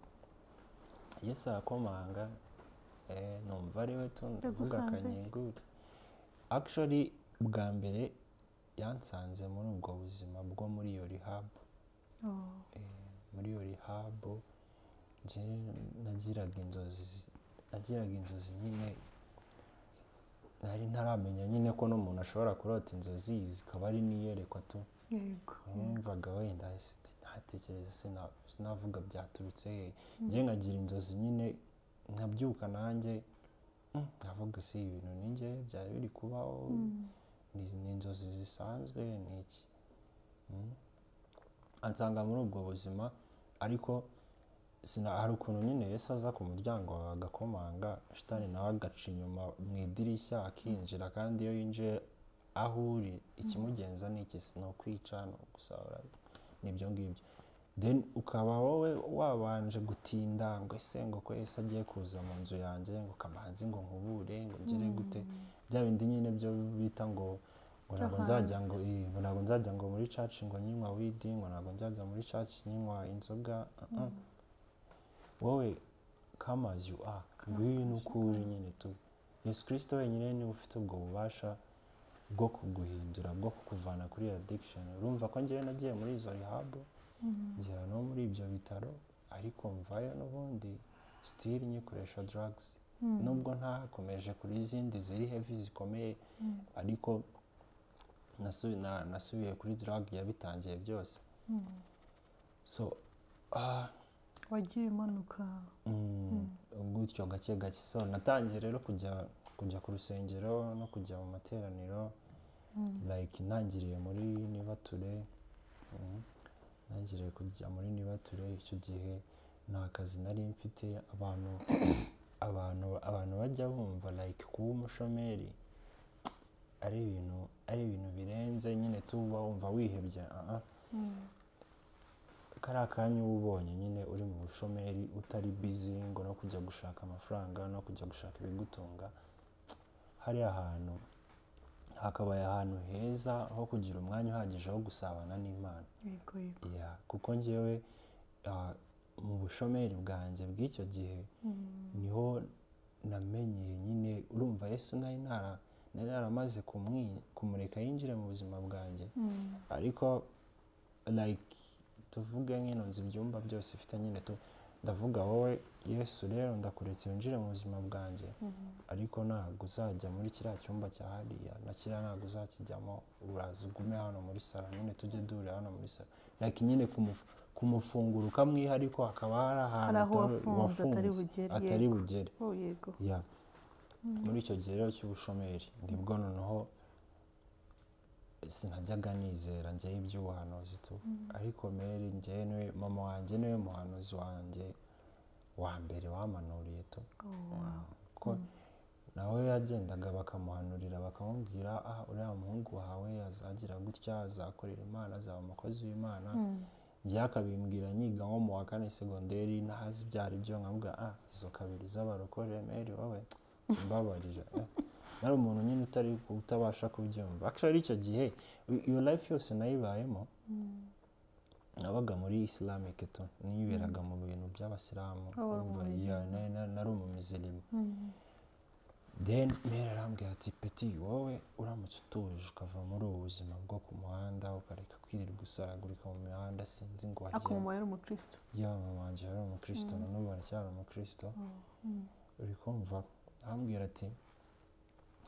S1: Yesu arakomanga, numva ari we tu, ndavuga
S2: Yagusanze he?
S1: Akanyingure. Actually, bwa mbere yansanze muri ubwo buzima bwo muri iyo rehab. Muri iyo rehab njye nagiraga inzozi nyine, nari ntaramenya nyine ko n'umuntu ashobora kurota inzozi zikaba ari n'iyerekwa tu. Numvaga wenda ntatekereza, sinavuga byaturutse he. Njye nkagira inzozi nyine, nkabyuka nanjye nkavuga: si ibintu ni njye byari biri kubaho, ni inzozi zisanzwe, ni iki? Ansanga muri ubwo buzima, ariko hari ukuntu nyine Yesu aza ku muryango wawe agakomanga, shitani nawe agaca inyuma mu idirishya akinjira, kandi iyo yinjiye aho uri ikimugenza ni iki? Ni ukwica, ni ugusahura, ni ibyo ngibyo. Then ukaba wowe wabanje gutinda ngo ese ngo ko Yesu agiye kuza mu nzu yanjye, ngo kamanzi, ngo nkubure, ngo ngire gute, bya bindi nyine byo bita ngo ntabwo nzajya ngo ngo ntabwo nzajya ngo muri church ngo nyinywa weed, ngo ntabwo nzajya muri church nyinywa inzoga. Uh-uh. Wowe come as you are, ngwino uko uri nyine tu. Yesu Kirisito wenyine niwe ufite ubwo bubasha bwo kuguhindura, bwo kukuvana kuri addiction. Urumva ko njyewe nagiye muri izo rehab, ngera no muri ibyo bitaro, ariko mvayo n'ubundi still nyikoresha drugs, nubwo ntakomeje kuri izindi ziri heavy zikomeye, ariko nasubiye kuri drug yabitangiye byose. So
S2: Wagiye umanuka.
S1: Gutyo gake gake. So natangiye rero kujya ku rusengero no kujya mu materaniro, like ntangiriye muri Nibature. Ntangiriye kujya muri Nibature. Icyo gihe nta kazi nari mfite. Abantu bajya bumva like kuba umushomeri ari ibintu birenze nyine, tuba wumva wihebye. Ah, ah. Kariya kanya uba ubonye nyine uri mu bushomeri, utari busy ngo no kujya gushaka amafaranga no kujya gushaka ibigutunga, hariya hantu hakabaye ahantu heza ho kugira umwanya uhagije wo gusabana n'Imana.
S2: yego yego
S1: Yeah, kuko njyewe mu bushomeri bwanjye bw'icyo gihe niho namenyeye nyine. Urumva Yesu nari naramaze kumureka yinjire mu buzima bwanjye, ariko like tuvuge nk'ino nzu ibyumba byose ifite nyine tu, ndavuga: wowe Yesu rero ndakuretse winjire mu buzima bwanjye, ariko ntabwo uzajya muri kiriya cyumba cya hariya na kiriya, ntabwo uzakijyamo, uraza ugume hano muri salo nyine, tujye duhurira hano muri salo. Like nyine kumufungura ukamwiha, ariko hakaba hari ahantu
S2: Hari aho wafunze atari bugere,
S1: atari
S2: yego.
S1: bugere.
S2: Oh, yego.
S1: Yeah. Muri icyo gihe rero cy'ubushomeri nibwo noneho sinajyaga nizera njyewe iby'ubuhanuzi tu, ariko meri njyewe niwe, mama wanjye niwe muhanuzi wanjye wa mbere wamanuriye tu.
S2: Oh, wow.
S1: Ko nawe yagendaga bakamuhanurira, bakamubwira: ah, uriya muhungu wawe azagira gutya, azakorera Imana, azaba umukozi w'Imana. Njye akabimbwira nyiga nko mu wa kane segonderi, ntazi ibyo ari byo, nkavuga izo kabiri z'abarokore meri wowe mbabarira. Nari umuntu nyine utabasha kubyumva. Actually icyo gihe iyo life yose nayibayemo, nabaga muri Islamic tu, niberaga mu bintu by'abasilamu, nari umumizilima. Then mera arambwira ati peti wowe uramutse utuje ukava muri ubu buzima bwo ku muhanda, ukareka kwirirwa usaragurika mu mihanda, sinzi ngo wagiye.
S2: Ako mama yari umukristo?
S1: Ya, mama wanjye yari umukristo, na n'ubu aracyari umukristo. Uri kumva, arambwira ati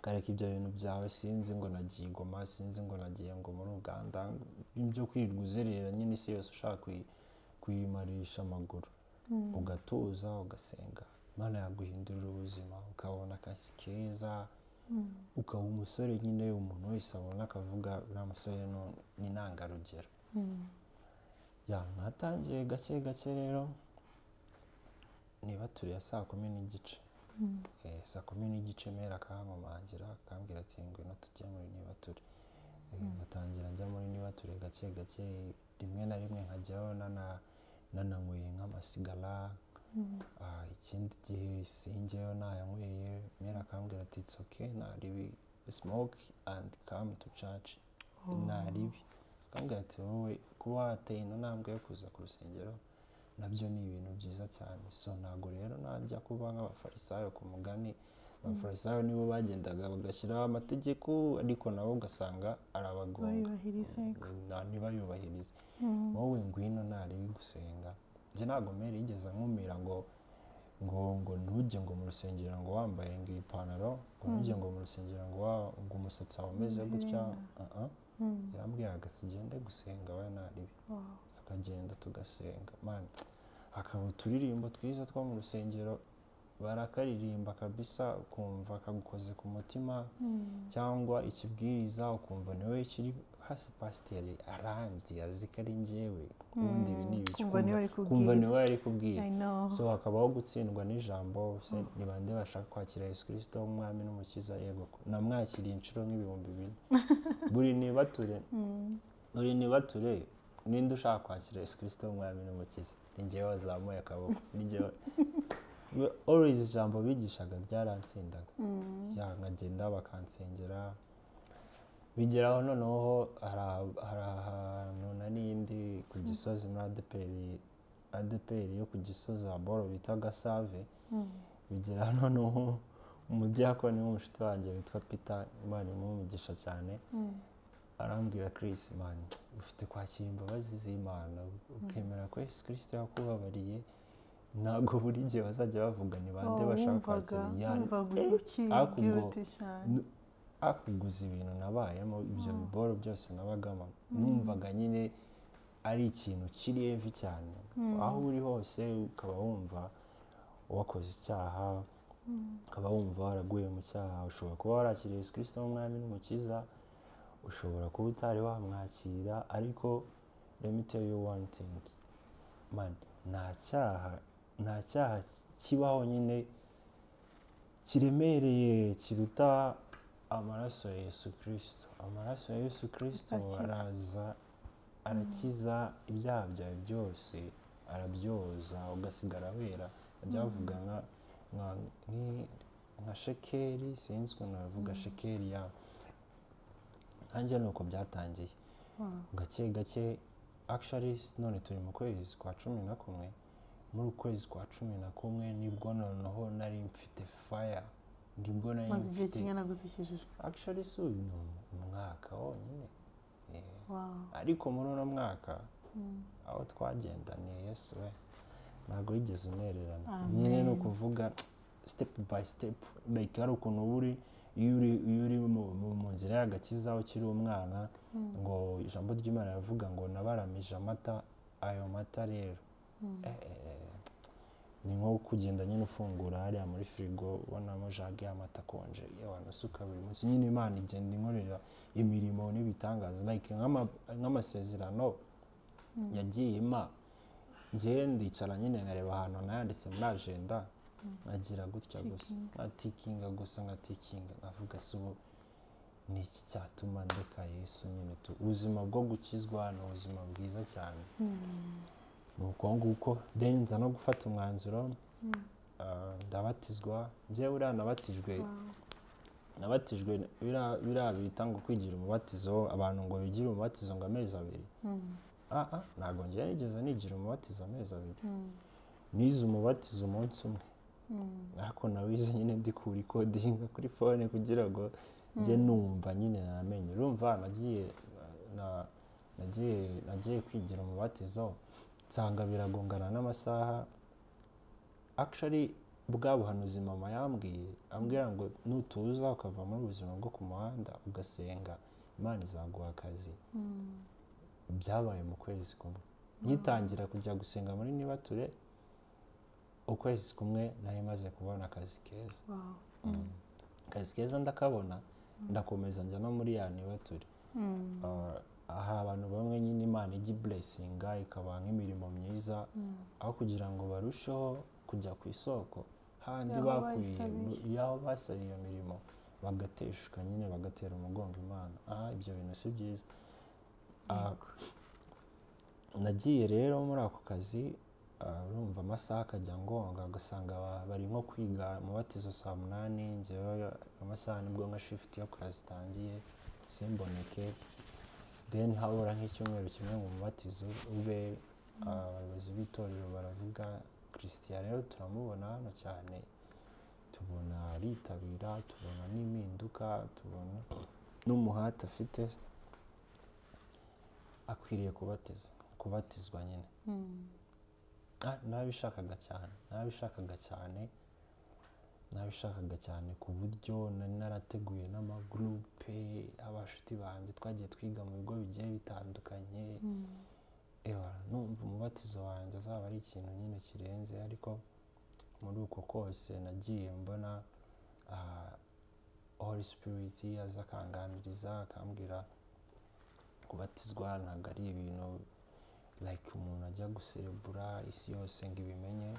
S1: kareka ibyo bintu byawe, sinzi ngo nagiye Goma, sinzi ngo nagiye ngo muri Uganda, ibyo kwirirwa uzerera nyine isi yose ushaka kuyimarisha amaguru, ugatuza ugasenga, Imana yaguhindurira ubuzima, ukabona akazi keza, ukaba umusore nyine umuntu wese abona akavuga uriya musore ni intangarugero. Ya, natangiye gake gake rero, niba turi ya 10:30. 10:30 mera akankomangira akambwira ati ngwino tujye muri niba turi. Ngatangira njya muri niba turi gake gake, rimwe na rimwe nkajyaho nananyweye nk'amasigara. Ikindi gihe sinjyeyo nayanyweye, mera akambwira ati it's okay, naribi, smoke and come to church, naribi. Akambwira ati wowe kuba wateye ino ntambwe yo kuza ku rusengero nabyo ni ibintu byiza cyane. So ntago rero najya kuba nk'abafarisayo ku mugani. Abafarisayo nibo bagendaga bagashyiraho amategeko, ariko nabo ugasanga arabagonga, ntibayubahirize. Wowe ngwino naribi gusenga. Njye ntabwo mera yigeze ankumira ngo ngo ngo ntujye ngo mu rusengero ngo wambaye ngo ipantaro, ngo ntujye ngo mu rusengero ngo ngo umusatsi wawe umeze gutya. Yarambwiraga tugende gusenga we naribi, tukagenda tugasenga. Man, hakaba uturirimbo twiza two mu rusengero, barakaririmba kabisa ukumva kagukoze ku mutima, cyangwa ikibwiriza ukumva niwe kiri hasi, pasiteri aranzi azi ko ari njyewe, ubundi ibi ni ibiki, kumva niwe ari kubwira. So hakabaho gutsindwa n'ijambo. Ni bande bashaka kwakira Yesu Kristo umwami n'umukiza? Yego, namwakiriye inshuro nk'ibihumbi 4000. Buri nibature ninde ushaka kwakira Yesu Kristo umwami n'umukiza? Ni njyewe wazamuye akaboko, ni njyewe. Always ijambo bigishaga ryaransindaga. Ya, nkagenda bakansengera, bigeraho noneho hari ahantu narindi ku Gisozi muri ADPR yo ku Gisozi boro bita Gasave. Bigeraho noneho umudiyakoni w'umushuti wanjye witwa Peter, Imana imuhe umugisha cyane, arambwira Chris, man, ufite kwakira imbabazi z'Imana, ukemera ko Yesu Kristo yakubabariye. Ntabwo buri gihe bazajya bavuga ni bande bashaka kwakira. Akuguza ibintu nabayemo, ibyo biboro byose nabagamo, numvaga nyine ari ikintu kiri heavy cyane. Aho uri hose ukaba wumva wakoze icyaha, ukaba wumva waraguye mu cyaha. Ushobora kuba warakiriye Yesu Kristo nk'umwami n'umukiza, ushobora kuba utari wamwakira, ariko let me tell you one thing, man, nta cyaha kibaho nyine kiremereye kiruta amaraso ya Yesu Kristo. Amaraso ya Yesu Kristo araza arakiza ibyaha byawe byose, arabyoza ugasigara wera. Ajya bavuga nka shekeri, sinzi ukuntu bavuga shekeri ya nanjye ni uko byatangiye gake gake. Actually none turi mu kwezi kwa 11, muri ukwezi kwa 11 nibwo noneho nari mfite fire, nibwo nari mfite. Actually si uyu umwaka wonyine, ariko muri uno mwaka aho twagendaniye Yesu we ntabwo yigeze untererana. Nyine ni ukuvuga step by step, like hari ukuntu uri iyo uri mu nzira y'agakiza ukiri umwana, ngo ijambo ry'Imana rivuga ngo nabaramije amata, ayo mata rero ni nko kugenda nyine ufungura hariya muri firigo ubonamo jage y'amata akonje, wanasuka buri munsi. Nyine Imana igenda inkorera imirimo n'ibitangaza, like nk'amasezerano yagiye impa. Njye ndicara nyine nkareba ahantu nayanditse muri agenda, nkagira gutya gusa, nkatikinga gusa, nkatikinga, nkavuga si ubu Ni iki cyatuma ndeka Yesu nyine tu? Ubuzima bwo gukizwa ni ubuzima bwiza cyane. Ni uko nguko. Then nza no gufata umwanzuro, ndabatizwa. Njyewe uriya nabatijwe, nabatijwe biriya bita ngo kwigira umubatizo, abantu ngo bigire umubatizo ngo amezi 2. Ntabwo njyewe nigeze nigira umubatizo amezi 2. Nize umubatizo umunsi umwe, ariko nawize nyine ndi kurikodinga kuri phone kugira ngo njye numva nyine namenye. Urumva nagiye kwigira umubatizo, nsanga biragongana n'amasaha. Actually bwa buhanuzi mama yambwiye, ambwira ngo nutuza ukava muri ubuzima bwo ku muhanda ugasenga, Imana izaguha akazi. Byabaye mu kwezi kumwe ngitangira kujya gusenga muri Nibature. Ukwezi kumwe nari maze kubona akazi keza. Akazi keza ndakabona, ndakomeza njya no muri ya Nibature. Hari abantu bamwe nyine Imana ijya iblessinga ikabaha nk'imirimo myiza, aho kugira ngo barusheho kujya ku isoko handi
S2: Y'aho
S1: bakuye
S2: bayisabiye.
S1: Y'aho basabiye iyo mirimo, bagateshuka nyine, bagatera umugongo Imana. Ibyo bintu si byiza. Nagiye rero muri ako kazi, urumva amasaha akajya ngonga, ugasanga bari nko kwiga umubatizo saa 8, njyewe amasaha nibwo nka shift yo kazi itangiye, simboneke. Then habura nk'icyumweru kimwe ngo umubatizo ube, abayobozi b'itorero baravuga: "Christian rero turamubona hano cyane, tubona aritabira, tubona n'impinduka, tubona n'umuhate afite, akwiriye kubatizwa nyine." Nabishakaga cyane, nabishakaga cyane, nabishakaga cyane, ku buryo nari narateguye n'amagurupe abashuti banjye twagiye twiga mu bigo bigiye bitandukanye. Ewa, numva umubatizo wanjye azaba ari ikintu nyine kirenze. Ariko muri uko kose nagiye mbona Holy Spirit aza akanganiriza, akambwira kubatizwa ntabwo ari ibintu like umuntu ajya guserebura isi yose ngo ibimenye.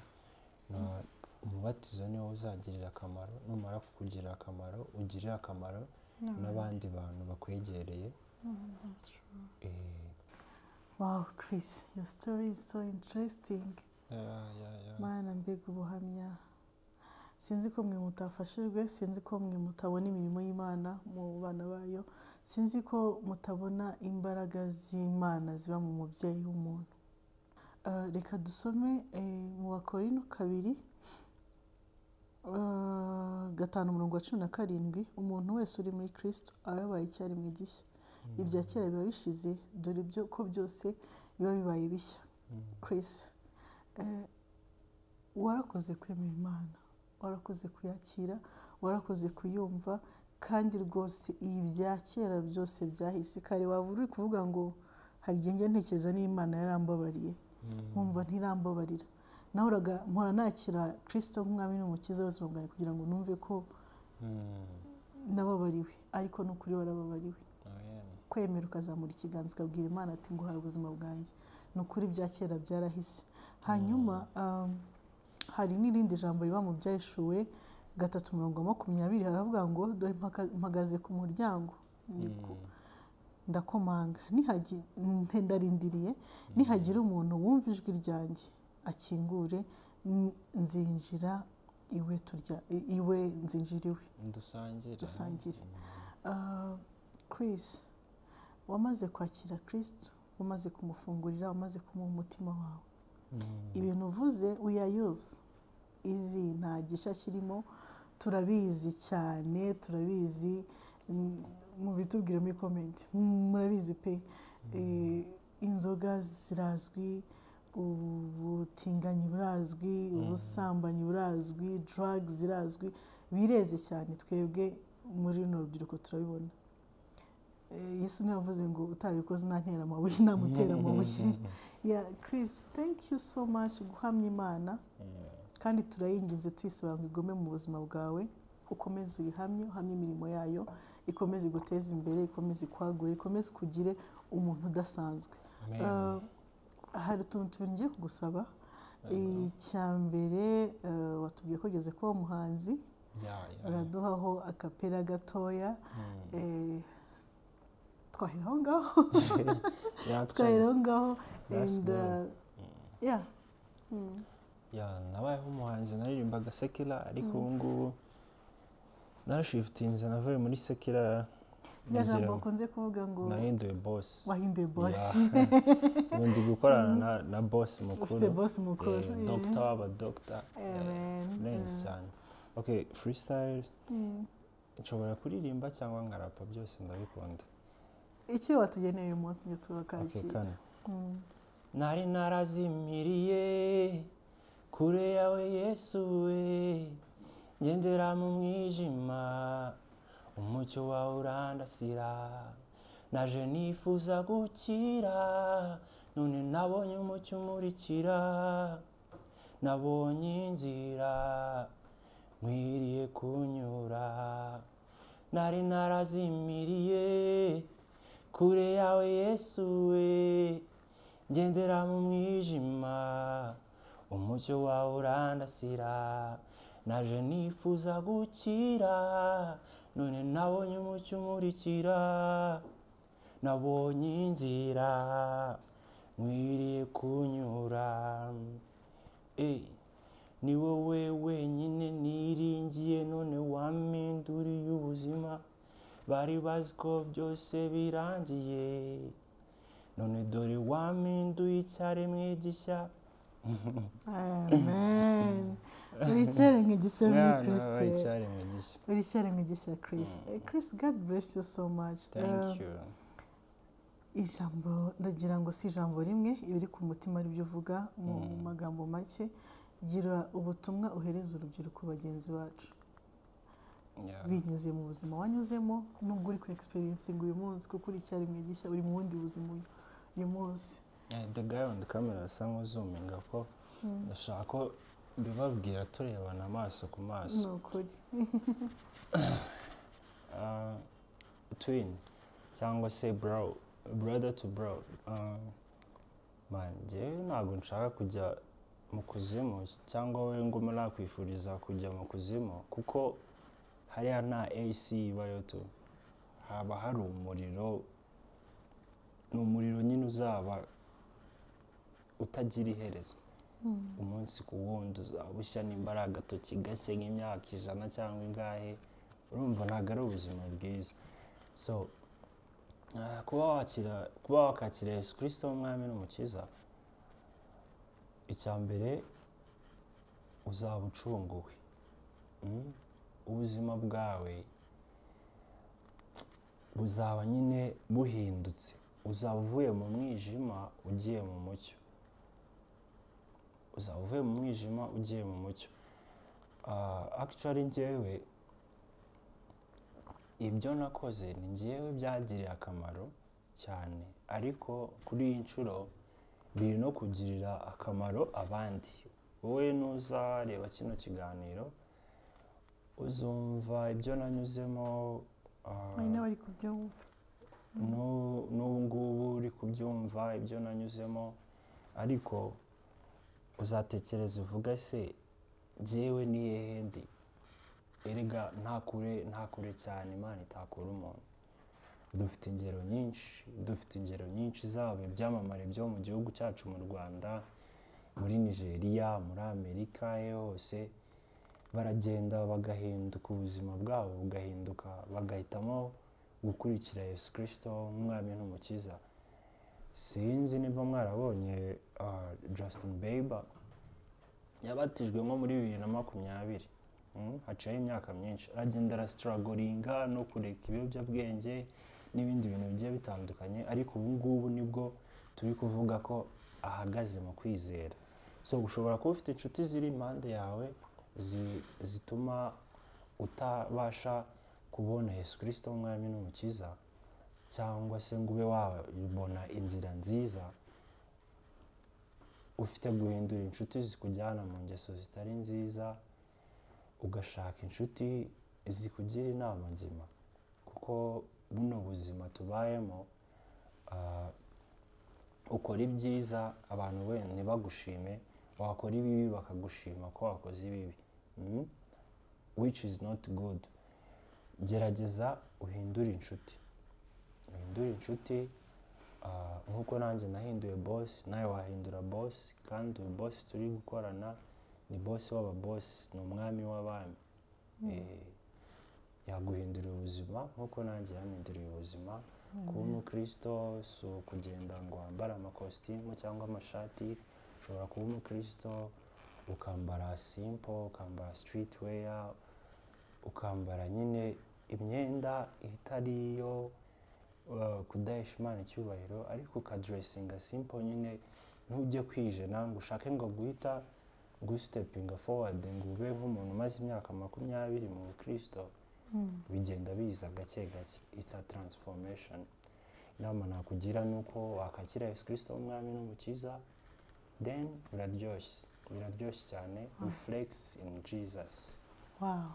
S1: Umubatizo niwo uzagirira akamaro, numara kukugirira akamaro ugirire akamaro n'abandi bantu bakwegereye.
S2: That's true. Wow, Chris, your story is so interesting.
S1: Yeah.
S2: Mana, mbega ubuhamya! Sinzi ko mwe mutafashijwe, sinzi ko mwe mutabona imirimo y'Imana mu bana bayo, sinzi ko mutabona imbaraga z'Imana ziba mu mubyeyi w'umuntu. Reka dusome mu Bakorino 2 5 umurongo wa 17: "Umuntu wese uri muri Kristo aba yabaye icyaremwe gishya, ibya kera biba bishize, dore ibyo ko byose biba bibaye bishya." Chris, warakoze kwemera Imana, warakoze kuyakira, warakoze kuyumva, kandi rwose ibi bya kera byose byahise. Kare waba uri kuvuga ngo hari igihe njya ntekereza niba Imana yarambabariye, nkumva ntirambabarira. Nahoraga mpora nakira Kristo nk'umwami n'umukiza w'ubuzima bwanjye kugira ngo numve ko nababariwe, ariko ni ukuri warababariwe.
S1: Amen.
S2: Kwemera ukazamura ikiganza ukabwira Imana ati: "Nguhaye ubuzima bwanjye, ni ukuri ibya kera byarahise." Hanyuma hari n'irindi jambo riba mu Byahishuwe 3 umurongo wa 20, haravuga ngo: "Dore mpagaze ku muryango ndakomanga, ndarindiriye, nihagira umuntu wumva ijwi ryanjye akingure, nzinjira iwe, turya iwe, nzinjira iwe."
S1: Dusangire.
S2: Dusangire. Chris, wamaze kwakira Kristo, wamaze kumufungurira, wamaze kumuha umutima wawe. Ibintu uvuze, we are youth, izi nta gishya kirimo, turabizi cyane, turabizi. Mubitubwire muri comment, murabizi pe. Inzoga zirazwi, ubutinganyi burazwi, ubusambanyi burazwi, drugs zirazwi, bireze cyane. Twebwe muri runo rubyiruko turabibona. Yesu niwe yavuze ngo utarabikoze nantera amabuye, namutera amabuye. Yeah, Chris, thank you so much guhamya Imana, kandi turayinginze tuyisaba ngo igume mu buzima bwawe, ukomeze uyihamye, uhamye imirimo yayo, ikomeze iguteze imbere, ikomeze ikwagure, ikomeze kugire umuntu udasanzwe.
S1: Amen.
S2: Hari utuntu tubiri ngiye kugusaba. Icya mbere, watubwiye ko ugeze kuba umuhanzi. Uraduhaho acapella gatoya. Twahera aho ngaho. Twahera aho ngaho.
S1: That's
S2: And
S1: good.
S2: Yeah.
S1: Yeah, nabayeho umuhanzi, naririmbaga secular, ariko ubu ngubu narashifitinze, navuye muri secular.
S2: Rya jambo
S1: nigira-
S2: bakunze kuvuga ngo
S1: Nahinduye boss.
S2: Wahinduye boss.
S1: Ubu ndi gukorana na boss mukuru.
S2: Ufite boss mukuru.
S1: Doctor w'aba doctor.
S2: Amen.
S1: Neza cyane. Okay, freestyle. Nshobora kuririmba cyangwa nkarapa, byose ndabikunda.
S2: Icyo watugeneye uyu munsi ngo
S1: Okay,
S2: turakakira.
S1: Kane. Nari narazimiriye kure yawe Yesu we, ngendera mu mwijima, umucyo wawe urandasira. Naje nifuza gukira, none nabonye umucyo umurikira. Nabonye inzira nkwiriye kunyura. Nari narazimiriye kure yawe Yesu we, ngendera mu mwijima, umucyo wawe urandasira. Naje nifuza gukira, none nabonye umucyo umurikira. Nabonye inzira nkwiriye kunyura. Ni wowe wenyine niringiye, none wampinduriye ubuzima. Bari bazi ko byose birangiye, none dore wampinduye icyaremwe gishya.
S2: Amen. Uri icyaremwe gishya muri
S1: Yeah,
S2: Kristo.
S1: nabaye icyaremwe gishya.
S2: Uri icyaremwe gishya, Chris. Chris, God bless you so much.
S1: Thank you.
S2: Ijambo ndagira ngo si ijambo rimwe, ibiri ku mutima aribyo uvuga mu magambo make. Gira ubutumwa uhereza urubyiruko bagenzi bacu binyuze mu buzima wanyuzemo, nubwo uri ku experiencing uyu munsi, kuko uri icyaremwe gishya, uri mu bundi buzima uyu munsi.
S1: The guy on the camera asa nk'uzuminga ko ndashaka ko mbibabwira turebana amaso ku maso.
S2: Ni ukuri.
S1: Twin cyangwa se bro, brother to bro, man, njyewe ntabwo nshaka kujya mu kuzimu, cyangwa wowe ngo nakwifuriza kujya mu kuzimu, kuko hariya nta AC ibayo tu, haba hari umuriro. Ni umuriro nyine uzaba utagira iherezo. Umunsi ku wundi uzaba ushya, nimba ari agatoki gashye nk'imyaka 100 cyangwa ingahe. Urumva ntabwo ari ubuzima bwiza. So kuba wakakira Yesu Kirisito nk'umwami n'umukiza, icya mbere uzaba ucunguwe. Ubuzima bwawe buzaba nyine buhindutse, uzaba uvuye mu mwijima ugiye mu mucyo, uzaba uvuye mu mwijima ugiye mu mucyo. Actually njyewe ibyo nakoze ni njyewe byagiriye akamaro cyane, ariko kuri iyi nshuro biri no kugirira akamaro abandi. Wowe nuzareba kino kiganiro uzumva ibyo nanyuzemo,
S2: Hari n'abari kubyumva.
S1: N'ubu ngubu uri kubyumva ibyo nanyuzemo, ariko uzatekereza uvuga se njyewe ni hehe ndi? Erega nta kure, nta kure cyane Imana itakura umuntu. Dufite ingero nyinshi, dufite ingero nyinshi, zaba ibyamamare byo mu gihugu cyacu mu Rwanda, muri Nigeria, muri Amerika, he hose baragenda bagahinduka, ubuzima bwabo bugahinduka, bagahitamo gukurikira Yesu Kirisito nk'umwami n'umukiza. Sinzi niba mwarabonye Justin Bieber yabatijwe nko muri 2020. Haciyeho imyaka myinshi, aragenda arastrugglinga no kureka ibiyobyabwenge n'ibindi bintu bigiye bitandukanye, ariko ubu ngubu nibwo turi kuvuga ko ahagaze mu kwizera. So ushobora kuba ufite inshuti ziri impande yawe zituma utabasha kubona Yesu Kirisito nk'umwami n'umukiza, cyangwa se ngo ube wabona inzira nziza. Ufite guhindura inshuti zikujyana mu ngeso zitari nziza, ugashaka inshuti zikugira inama nzima, kuko buno buzima tubayemo, ukora ibyiza abantu wenda ntibagushime, wakora ibibi bakagushima ko wakoze ibibi. which is not good. Gerageza uhindure inshuti, uhindure inshuti, nk'uko nanjye nahinduye boss, nawe wahindura boss. Kandi uyu boss turi gukorana ni boss w'aba boss, ni umwami w'abami. Yaguhindurira ubuzima nk'uko nanjye yampinduriye ubuzima. Kuba umukristo si ukugenda ngo wambare amakositimu cyangwa amashati. Ushobora kuba umukristo ukambara simple, ukambara street wear, ukambara nyine imyenda itari iyo kudahesha Imana icyubahiro, ariko ukadressinga simple nyine, ntujye kwijena ngo ushake ngo guhita gustepinga forward ngo ube nk'umuntu umaze imyaka 20 mu bukristo. Bigenda biza gake gake, it's a transformation. Inama nakugira ni uko wakakira Yesu Kristo umwami n'umukiza, then biraryoshye, biraryoshye cyane. We flex in Jesus.
S2: Wow.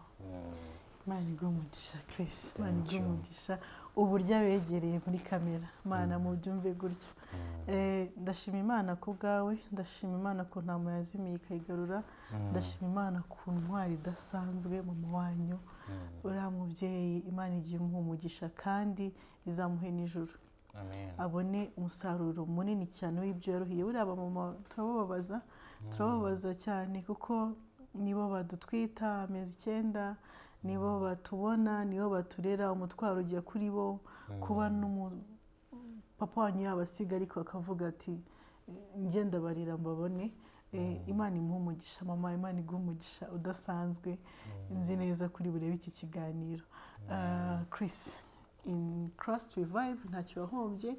S2: Imana iguhe umugisha, Chris. Imana iguhe umugisha uburyo abegereye muri kamera. Imana mubyumve gutyo. Ndashima Imana ku bwawe, ndashima Imana ku ntama yazimiye ikayigarura, ndashima Imana ku ntwari idasanzwe mama wanyu. Uriya mubyeyi Imana igiye imuha umugisha kandi izamuhe n'ijuru. Abone umusaruro munini cyane w'ibyo yaruhiye. Buriya abamama turababaza, turababaza cyane, kuko nibo badutwita amezi 9, nibo batubona, nibo baturera, umutwaro ujya kuri bo. Kuba papa wanyu yabasiga ariko akavuga ati ngenda barira mbabone. Imana imuha umugisha mama, Imana iguha umugisha udasanzwe. Nzi neza kuri burebe iki kiganiro. Chris, in Christ Revive ntacyo wahombye.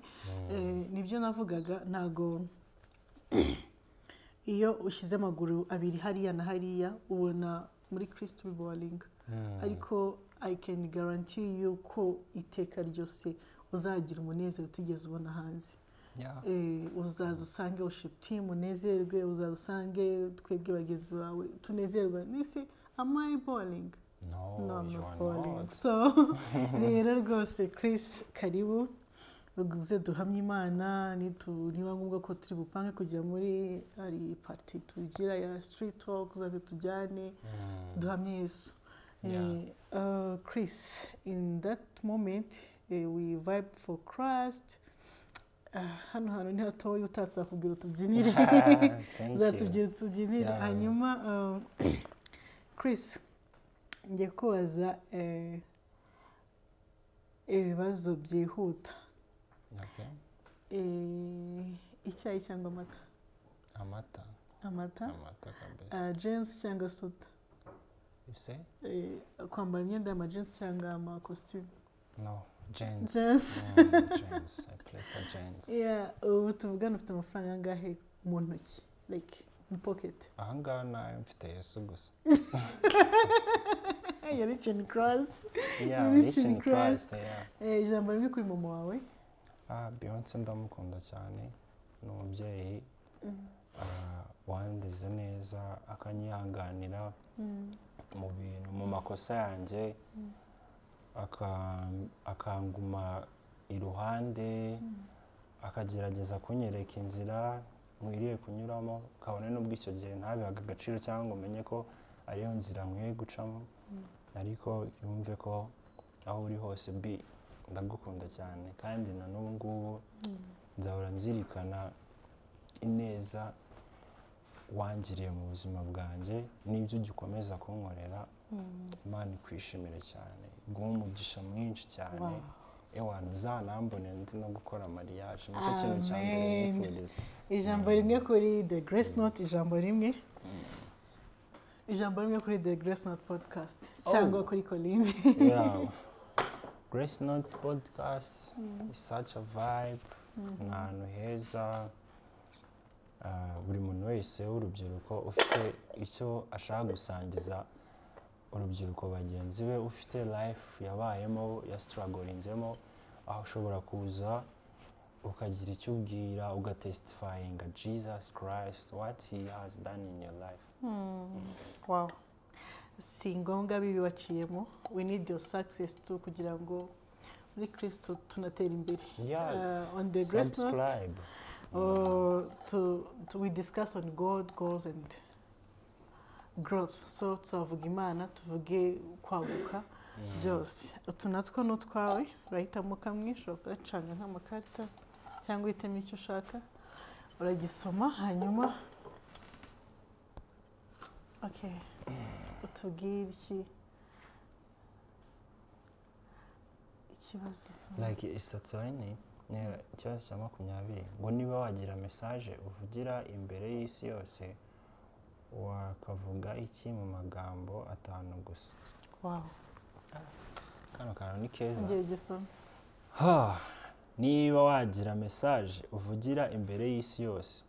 S2: Nibyo navugaga, ntago iyo ushyize amaguru abiri hariya na hariya ubona muri Christ biboringa, ariko I can guarantee you ko iteka ryose uzagira umunezero utigeze ubona hanze. Uzaza usange worship team unezerwe, uzaza usange twebwe bagenzi bawe tunezerwe. Nise, am I boring?
S1: No,
S2: no, I'm
S1: you
S2: not
S1: are
S2: boring.
S1: Not.
S2: So rero rwose Chris, karibu uze duhamye Imana. Niba ngombwa ko turi bupange kujya muri ari party tugira ya street talk, uzaze tujyane duhamye Yesu. Chris, in that moment we vibe for Christ. Hano hantu ni hatoya, utatse akubwira utubyinire,
S1: Thank you.
S2: uzatubwira utubyinire. Hanyuma Chris, ngiye kubaza ibibazo byihuta.
S1: Okay.
S2: Icyayi cyangwa amata?
S1: Amata.
S2: Amata.
S1: Amata kabisa.
S2: Jeans cyangwa soda?
S1: You say?
S2: Kwambara imyenda y'ama jeans cyangwa amakositimu?
S1: No, jeans.
S2: Jeans.
S1: Jeans. I prefer jeans.
S2: Yeah, ubu tuvugana ufite amafaranga angahe mu ntoki? Like mu pocket?
S1: Ahangaha nayo mfite Yesu gusa.
S2: You're rich in Christ.
S1: Yeah,
S2: You're
S1: rich in Christ. Yeah.
S2: Ijambo rimwe kuri mama wawe?
S1: Beyonce ndamukunda cyane, ni umubyeyi wandeze neza, akanyihanganira mu bintu, mu makosa yanjye, akanguma iruhande, akagerageza kunyereka inzira nkwiriye kunyuramo, kabone n'ubwo icyo gihe ntabihaga agaciro cyangwa ngo menye ko ariyo nzira nkwiye gucamo, ariko yumve ko aho uri hose bi ndagukunda cyane, kandi na n'ubu ngubu nzahora nzirikana ineza wangiriye mu buzima bwanjye n'ibyo ugikomeza kunkorera. Imana ikwishimire cyane, iguhe umugisha mwinshi cyane. Ewana uzanambone ndi no gukora mariage, nicyo kintu cya mbere nifuriza.
S2: Ijambo rimwe kuri The Grace Note, ijambo rimwe. Ijambo rimwe kuri The Grace Note Podcast cyangwa kuri Colline.
S1: Yeah. Grace Note Podcast is such a vibe. Ni ahantu heza. Buri muntu wese w'urubyiruko ufite icyo ashaka gusangiza urubyiruko bagenzi be, ufite life yabayemo, yastrugglinzemo, aho ushobora kuza ukagira icyo ubwira, ugatestifyinga Jesus Christ, what he has done in your life.
S2: Wow. Si ngombwa bibi waciyemo, we need your success too kugira ngo muri Kristo tunatera imbere.
S1: Yeah.
S2: On the Grace Note,
S1: Subscribe.
S2: We discuss on God, goals and Growth. So tuzavuga Imana, tuvuge kwaguka, byose. Utu natwo ni utwawe, urahitamo kamwe, ushobora kugacanga nk'amakarita cyangwa uhitemo icyo ushaka, uragisoma hanyuma okay, utubwire iki ikibazo usoma.
S1: Like isatani ni ikibazo cya 20 ngo niba wagira message uvugira imbere y'isi yose wakavuga iki mu magambo 5 gusa.
S2: Wow.
S1: Kano kantu ni keza.
S2: Ngiye gisoma.
S1: Ha, niba wagira message uvugira imbere y'isi yose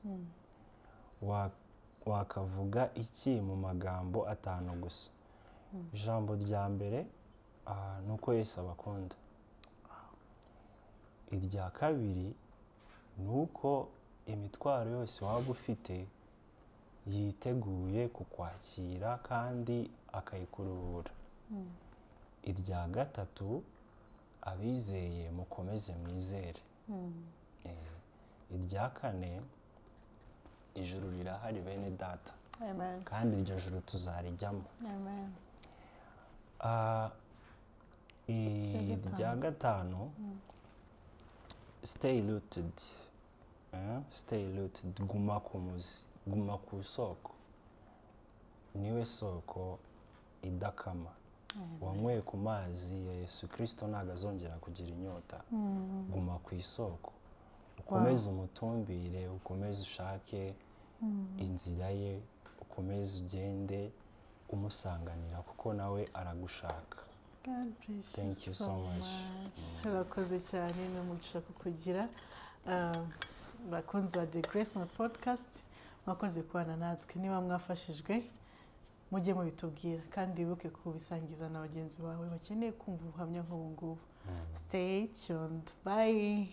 S1: wakavuga iki mu magambo 5 gusa. Ijambo rya mbere ni uko Yesu abakunda. Irya kabiri ni uko imitwaro yose waba ufite yiteguye kukwakira kandi akayikuruhura. Irya gatatu, abizeye mukomeze mwizere. Irya kane, ijuru rirahari bene data.
S2: Amen.
S1: Kandi iryo juru tuzarijyamo.
S2: Amen.
S1: Irya gatanu, stay rooted. Stay rooted, guma ku muzi, guma ku soko. Niwe soko idakama. Wanyweye ku mazi ya Yesu Kristo ntabwo azongera kugira inyota. Guma ku isoko, ukomeze umutumbire, ukomeze ushake inzira ye, ukomeze ugende umusanganira kuko nawe aragushaka.
S2: God bless.
S1: Thank you so much.
S2: Urakoze cyane, ni umugisha kukugira. Bakunzi ba The Grace Note Podcast, mwakoze kubana natwe. Niba mwafashijwe mujye mubitubwira, kandi wibuke kubisangiza na bagenzi bawe bakeneye kumva ubuhamya nk'ubu ngubu. Stay tuned. Bye.